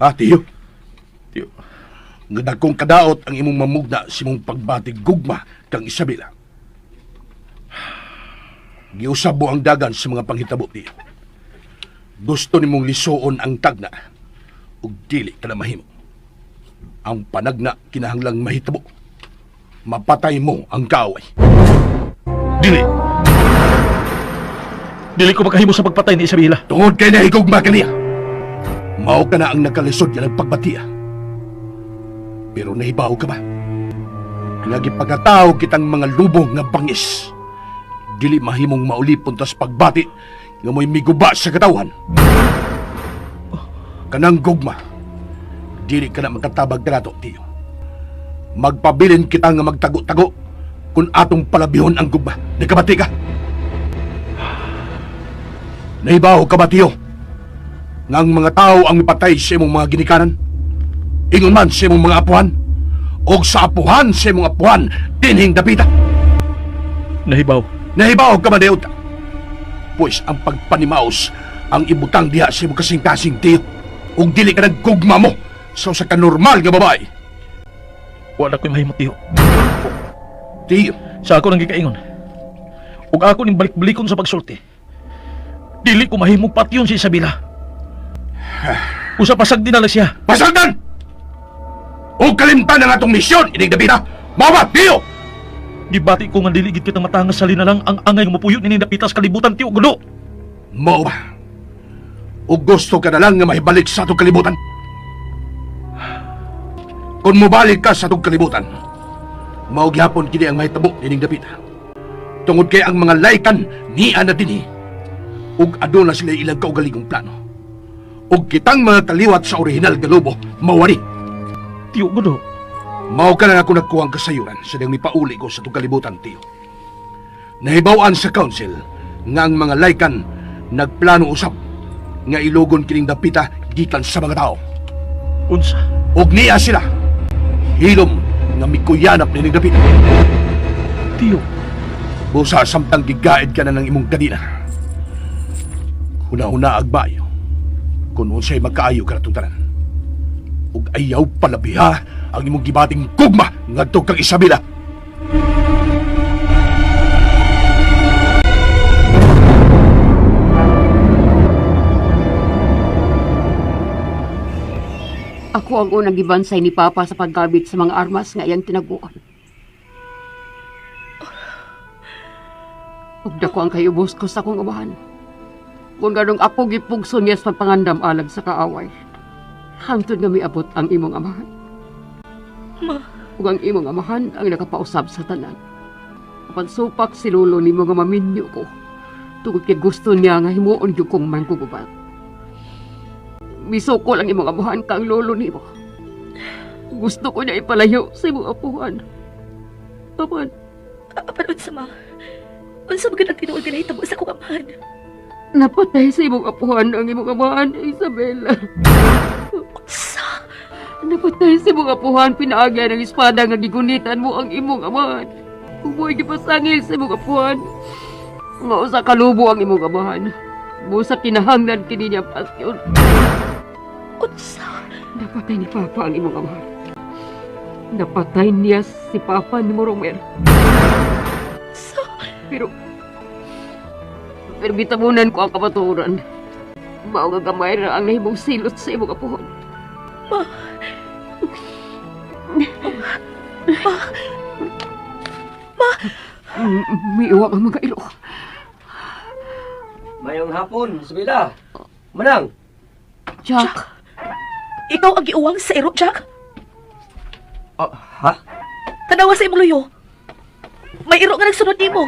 Ha, tiyo? Tiyo. Nga dagkong kadaot ang imong mamugna sa imong pagbatig gugma kang Isabela. Giusab mo ang dagan sa mga panghitabo, tiyo. Gusto nimong lisuon ang tagna ug dili ka na mahimo. Ang panagna kinahanglang mahitabo. Mapatay mo ang kaaway. Dili. Dili ko makahimo sa pagpatay ni Isabela. Tungod kay nahigugma kaniya. Mao ka na ang nakalisod nga nagpagbatiya. Pero nahibaw ka ba? Nga gipagataw kitang mga lubong nga bangis. Dili mahimong maulipon tas pagbati nga mo'y miguba sa katawhan. Kanang gugma, dili ka na makatabag kanato, tiyo. Magpabilin kita nga magtago-tago kung atong palabihon ang gugma. Nagkabati ka? Nahibaw ka ba, tiyo? Nga ang mga tao ang mipatay sa imong mga ginikanan? Ingon man sa imong mga apuhan? O sa apuhan sa imong apuhan, dinhing dapita? Nahibaw. Nahibaw ka ba, Deota? Pues ang pagpanimaos ang ibutang diha sa imong kasing-kasing, tiyo. Ug dili ka naggugma mo sa usa ka normal nga babae. Wala ko'y mahimo, tiyo. Tiyo, Sa ako nang gikaingon. Ug ako ning balik-balikon sa pagsulti. Dili ko mahimong patyon si Isabela. Usa pasag din na lang siya. pasagdan! Ug kalimtan ang atong misyon, inig dapita! Mao ba, tiyo? Gibati ko nga dili gid kita matangas sa linalang ang angay nga mopuyo ni dapita sa kalibutan, tiyo gulo. Mao ba? O gusto ka na lang nga mahibalik sa atong kalibutan? Kung mobalik ka sa atong kalibutan, mao gihapon kini ang mahitabo nining dapita. Tungod kay ang mga laykan niya na dinhi, ug aduna sila ilang kaugalingong plano. Ug kitang mga kaliwat sa orihinal nga lobo, mawari. Tiyo gulo. Mao ka na ako nagkuha ang kasayuran sa diyang mipauli ko sa itong kalibutan, tiyo. Nahibaw-an sa council nga ang mga laykan nagplano usab nga ilugon kining dapita gikan sa mga tao. Unsa? Ug niya sila hilom nga mikuyanap nining dapita. Tiyo. Busa samtang gigaid ka na ng imong kadina. Huna-huna agbayo kung unsay magkaayo ka natong tanan. Ug ayaw palabiha ang imong gibating gugma ngadto kang Isabela. Ako ang unang gibansay ni Papa sa paggamit sa mga armas nga iyang tinaguan. Ug dako ang kayubos ko sa akong amahan. Kung ganong ako gipugso niya sa pagpangandam alag sa kaaway. Hangtod nga miabot ang imong amahan. Ma. Ug ang imong amahan ang nakapausab sa tanan. Apan supak si Lolo nimo nga maminyo ko. Tungod kay gusto niya nga himuon gyud kong manggugubat. Misuko lang imong amuhan kang lolo nimo. Gusto ko niya ipalayo sa imong apuhan. Apan, Apan unsa ma? Unsa man gud ang tinuod nga nahitabo sa akong amahan? Napatay sa imong apuhan ang imong amahan, Isabela. Unsa? Napatay sa imong apuhan, pinaagyan ng espada nga gigunitan mo ang imong amahan. Ug mo'y gipasangil sa imong apuhan. Mao sa kalubo ang imong amahan. Busa kinahanglan kini niya pasyon. Unsa? Napatay ni Papa ang imong amahan. Napatay niya si Papa ni Moromer. Unsa? Pero bitabunan ko ang kamatuoran. Mao nga gamay ra ang nahimong silot sa imong apuhan. Ma. Ma. Ma. Miiwang ang mga ilo. Mayong hapon, Isabela. Manang. Jack. Ikaw ang giuwang sa iro, Jack. Oh, ha? Tanawa sa imong luyo. May iro nga nagsunod nimo.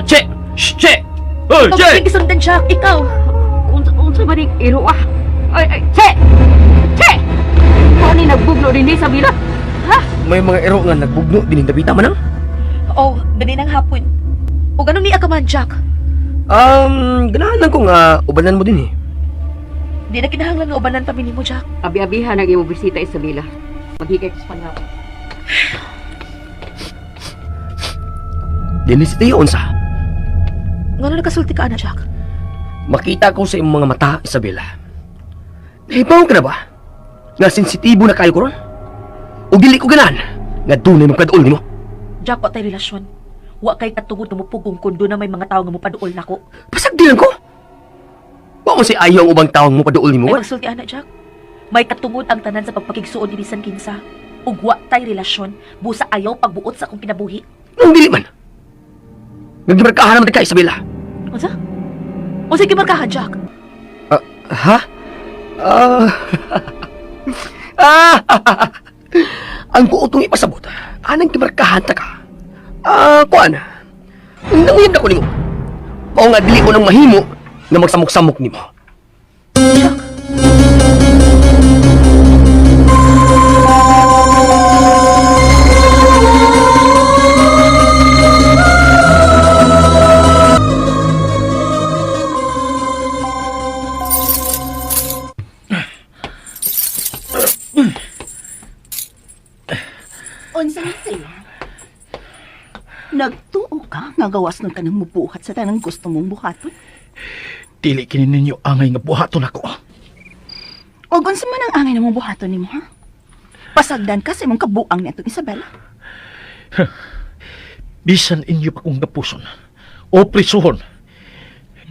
Che! Shh, che! Hoy, Ikaw che! ang gisundan, Jack. Ikaw. Unsa ba ning iro ah? Ay, ay, che! Che! Mao ni nagbugno din ni Isabela? Ha? May mga iro nga nagbugno din dapita, Manang. Oh, ganinang hapon. O ganun niya ka man, Jack. Ganahan lang ko nga ubanan mo din eh. Di na kinahanglan nga ubanan pa mo, Jack. Abi-abihan ang imong bisita, Isabela. Maghikay ko sa panghapon. Dili si Tio, unsa? Ngano nakasulti ka ana, Jack? Makita ko sa imong mga mata, Isabela. Nahibaw ka na ba? Nga sensitibo na kayo ko ron? O dili ko ganahan nga dunay magkaduol nimo? Jack, wa tay relasyon. Wa kay katungod nga mupugong kun doon na may mga tao nga mupaduol nako. Pasagdilan ko. Wa mo si ayaw ang ubang taong mopaduol nimo. Ay magsulti ana, Jack. May katungod ang tanan sa pagpakigsuon ni bisan kinsa. Ug wa tay relasyon, busa ayaw pagbuot sa akong kinabuhi. Nung dili man. Naggimarkahan naman ka, Isabela. Unsa? Unsa gimarkahan, Jack? Ha? Ah. Ah. Ang buot mong ipasabot, anang gimarkahan ta ka? Ah, kuan. Nanguyab na ko nimo. Mao nga dili ko nang mahimo nga magsamok-samok nimo. Jack. Unsa ni sa'yo? Nagtuo ka nga gawas nun ka nang mubuhat sa tanang gusto mong buhaton? Dili kini ninyo angay nga buhaton ako. O unsa man ang angay na mong buhaton nimo, ha? Pasagdan ka sa imong kabuang niadtong Isabela. Bisan inyo pa kong gapuson o prisuhon.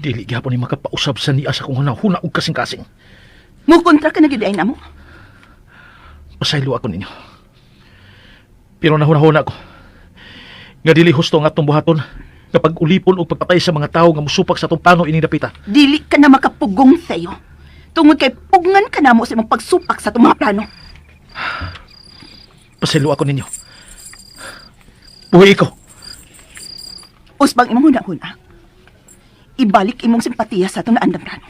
Dili gyapon ni makapausab sa niya sa kong hunahuna og kasing-kasing. Mukontra ka na gyud ay namo. Pasaylo ako ninyo. Pero nahunahuna ko nga dili husto ang atong buhaton nga pag-ulipon o pagpatay sa mga tawo nga musupak sa atong plano ining dapita. Dili ka na makapugong sayo. Tungod kay pugngan ka namo sa imong pagsupak sa atong mga plano. Pasaylo ako ninyo. Buhi ko. Usbang imong hunahuna. Ibalik imong simpatiya sa atong naandang plano.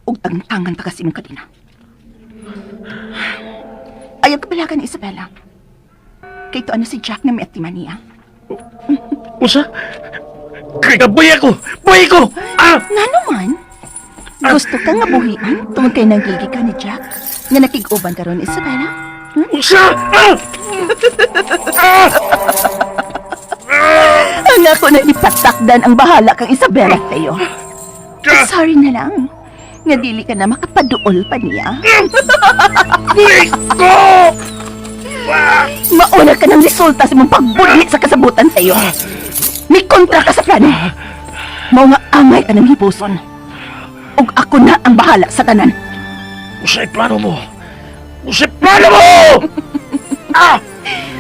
Ug tangtangan pa kasi imong kadina. Ayaw kabalagan ni Isabela. Kay tuan na si Jack na may atima niya. Usa? Kay buhi ako! Buhi ko! Ah! Ngano man? Gusto ka nga buhian tungod kay nagigi ka ni Jack nga nakig-uban karon ni Isabela? Usa! Ah! Ang ako na ipatakdan ang bahala kang Isabela tayo. Sorry na lang. Nga dili ka na makapaduol pa niya. Buhi ko! Mauna ka ng resulta sa imong pagbudhi sa kasabutan sa'yo. May kontra ka sa plano. Mao nga angay ka ng hipuson. Ug ako na ang bahala sa tanan. Usay plano mo! Usay plano mo! Ah!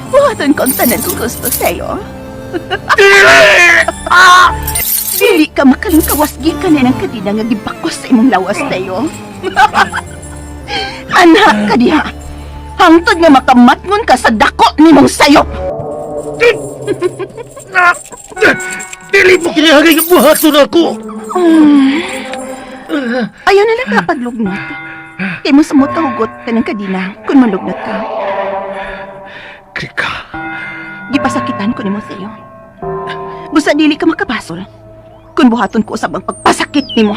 Buhaton ko ang tanan kung gusto sa'yo. Dili! Ah! Dili ka makalingkawas gikan na ng kadina nga gibakos sa imong lawas sa'yo. Anak ka diha. Hangtod nga makamatngon ka sa dako nimong sayop. Ah! Dili mo kinahanglan nga buhaton ako. Ayaw na lang ka paglugnot. Kay mo sumot ka hugot ka ng kadina kung malugnot ka. Krika. Gipasakitan ko nimo Theo. Busa dili ka makabasol. Kung buhaton ko usab ang pagpasakit nimo.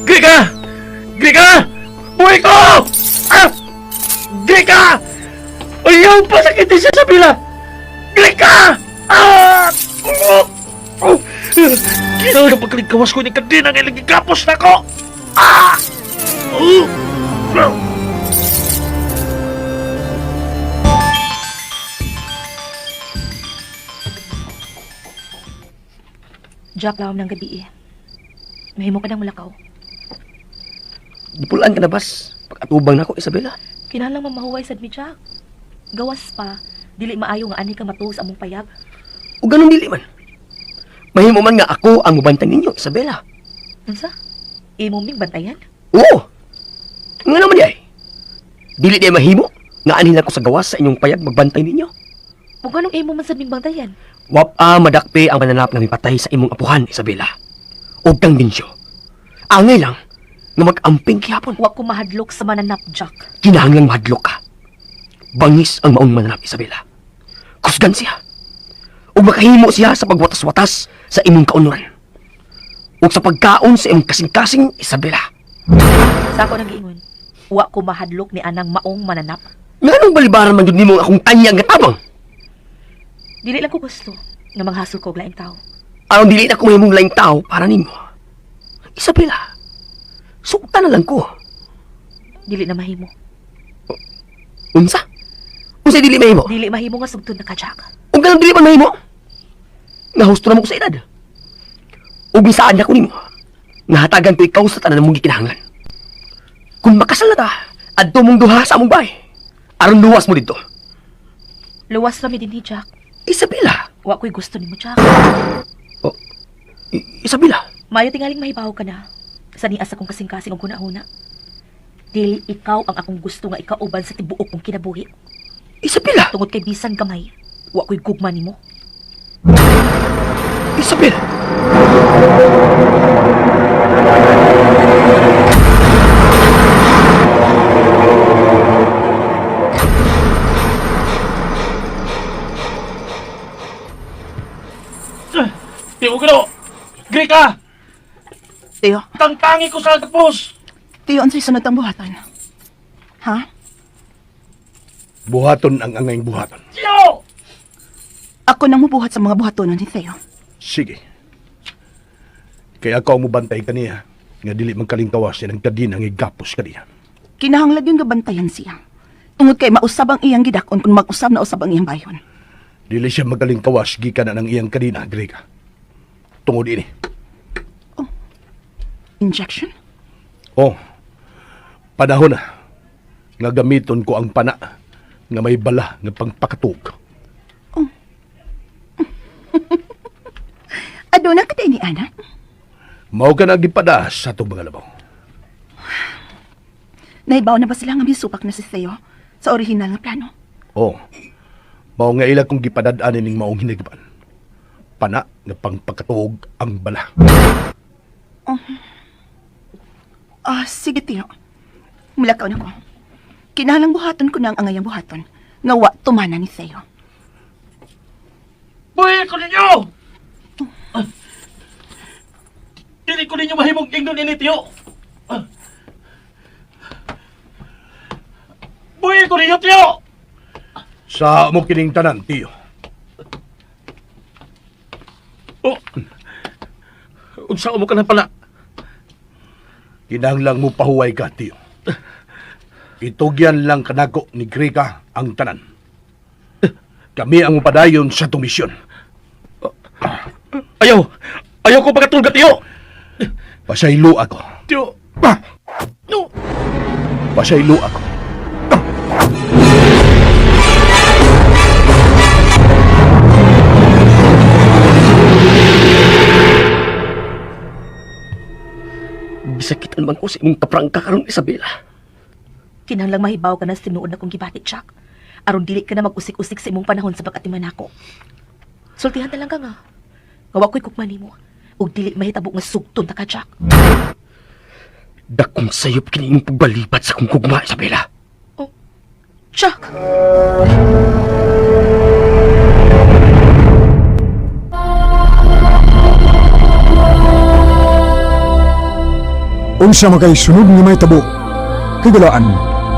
Grika! Grika! Buhay ko! Ah! Grika! Ayaw pa sakitin siya sa bila! Grika! Ah! Oh! Oh! Kinaw na pagkaligkawas ko ni Kadina nga gigapos na ko! Ah! Oh! Oh! Jack, lawom ng gabi eh. Mahimo ka ng mulakaw. Gipulaan ka na bas. Pag-atubang na ako, Isabela. Kinahanglan mamahuway sad mi, Jack. Gawas pa, dili maayo nga ani ka matuo sa among payag. O ganun dili man. Mahimo man nga ako ang mubantay ninyo, Isabela. Unsa? Imo ming bantayan? Oo. Nga naman di ay. Dili di ay mahimo nga anhin ako sa gawas sa inyong payag magbantay ninyo. Ug anong imo man sad ming bantayan? Wapa madakpe ang mananap nga mipatay sa imong apuhan, Isabela. Og kang dinsyo. Angay lang nga mag-amping kihapon. Wa ko mahadlok sa mananap, Jack. Kinahanglang mahadlok ka. Bangis ang maong mananap, Isabela. Kusgan siya. Ug makahimo siya sa pagwatas-watas sa imong kaunuran. Ug sa pagkaon sa imong kasing-kasing, Isabela. Sa ako nang giingon, wa ko mahadlok ni anang maong mananap. Nganong balibaran man jud nimo ang akong tanyag nga tabang? Dili lang ko gusto nga manghasol ko og laing tao. Aron dili na ko mahimong laing tao para nimo. Isabela, sukta na lang ko. Dili na mahimo. Unsa? Unsa dili mahimo? Dili mahimo nga sugton na ka, Jack. Ug ganang dili man mahimo. Nahusto na mo ko sa edad. Ug misaad na ko nimo. Nahatagan ko ikaw sa tanan mong gikinahanglan. Kung makasal na ta, adto mong duha sa among bahay. Aron luwas mo didto. Luwas ra mi dinhi, Jack. Isabela, Wa ko'y gusto nimo, Jack. Isabela, Mayo tingaling mahibaw ka na. Sa nias akong kasing-kasing og hunahuna. Dili ikaw ang akong gusto nga ikauban sa tibuok kong kinabuhi. Isabela, Tungod kay bisan gamay, wa ko'y gugma nimo. Isabela. Di ko gano! Grika! Theo, Tangtangi ko sa tapos! Theo, unsay sunod ang buhaton? Ha? Buhaton ang angayng buhaton. Tiyo! Ako nang mubuhat sa mga buhatonon ni Theo. Sige. Kaya ako ang mubantay kaniya nga dili magkalingkawas ng kadina nga igapos kaniya. Kinahanglan yun gabantayan siya. Tungod kay mausab ang iyang gidakon kung mag-usab na usab ang iyang bayon. Dili siya magkalingkawas gikan na ng iyang kadina, Grega. Tungod ini. Injection? Oh, panahon na nga gamiton ko ang pana nga may bala nga pangpakatug. Aduna ka ni Ana? Mao ka na gipada sa atong mga labaw. Naibaw na ba sila nga misupak na si Theo sa orihinal nga plano? Oh, mao nga ila kong gipadad-an ining maong hinigiban. Pana nga pangpakatuog ang bala. Ah, sige Theo. Mulakaw na ko. Kinahanglang buhaton ko na ang angayang buhaton nga wa tumana ni Theo. Buhay ko ninyo! Ah. Dili ko ninyo mahimong ingnon ini, Tiyo! Ah. Buhay ko ninyo, Tiyo! Sa mo kining tanan, tiyo. Oh. Unsa mo ka na pala? Kinahanglang mo pahuway ka, tiyo. Itugyan lang kanako ni Grega ang tanan. Kami ang mupadayon sa itong misyon. Ayaw! Ayaw ko pagkatulga, Tiyo! Pasaylo ako. Tiyo! Ah! No! Pasaylo ako. Bisakitan man ko sa imong kaprangka karon, Isabela. Kinahanglang mahibaw ka na sa tinuod na kong gibati, Jack. Aron dili ka na mag-usik-usik sa imong panahon sa pag-atiman nako. Sultihan na lang ka nga. Nga wa ko'y kukma nimo. Ug dili mahitabo nga sugton ta ka, Jack. Dakong sayop kini imong pagbalibat sa kong gugma, Isabela. Oh, Jack! Unsa makay sunod nga may tabo. Kagalaan,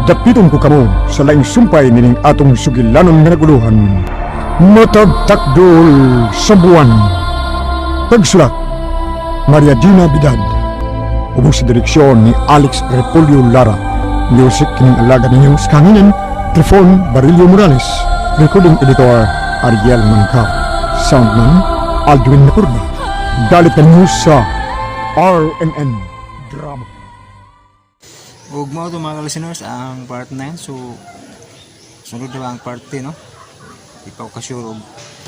dapiton ko kamo sa laing sumpay nining atong sugilanon nga naguluhan. Matagtakdol sa buwan. Pagsulat, Maria Dina Bidad. Ubos sa direksyon ni Alex Repolyo Lara. Music kining alaga ninyo sa kanginan, Trifon Barillo Morales. Recording editor, Ariel Mancao. Soundman, Aldwin Nakurba. Dalit na ninyo sa RMN Drama. Ug mao to mga listeners ang part 9. So sunod na ba ang part 10, no? Di pa ko ka-sure og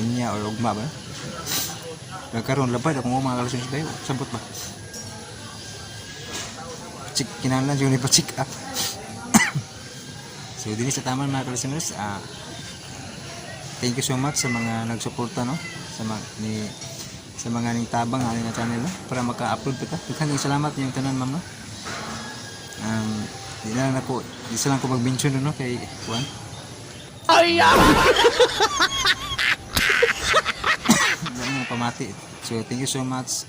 unya or ugma ba. Nagkaroon labad ako mga listeners bayo. Sabot ba? Check kinahanglan jud ni pa check up. So dinhi sa taman mga listeners, thank you so much sa mga nagsuporta, no, sa mga ni sa mga ning tabang ani nga channel, no, para maka-upload pa ta. Daghan salamat niyong tanan, ma'am, no. Di na lang ako, di sa lang ko mag-mention, no, kay kuan. Ay! Wala mo pamati. So thank you so much.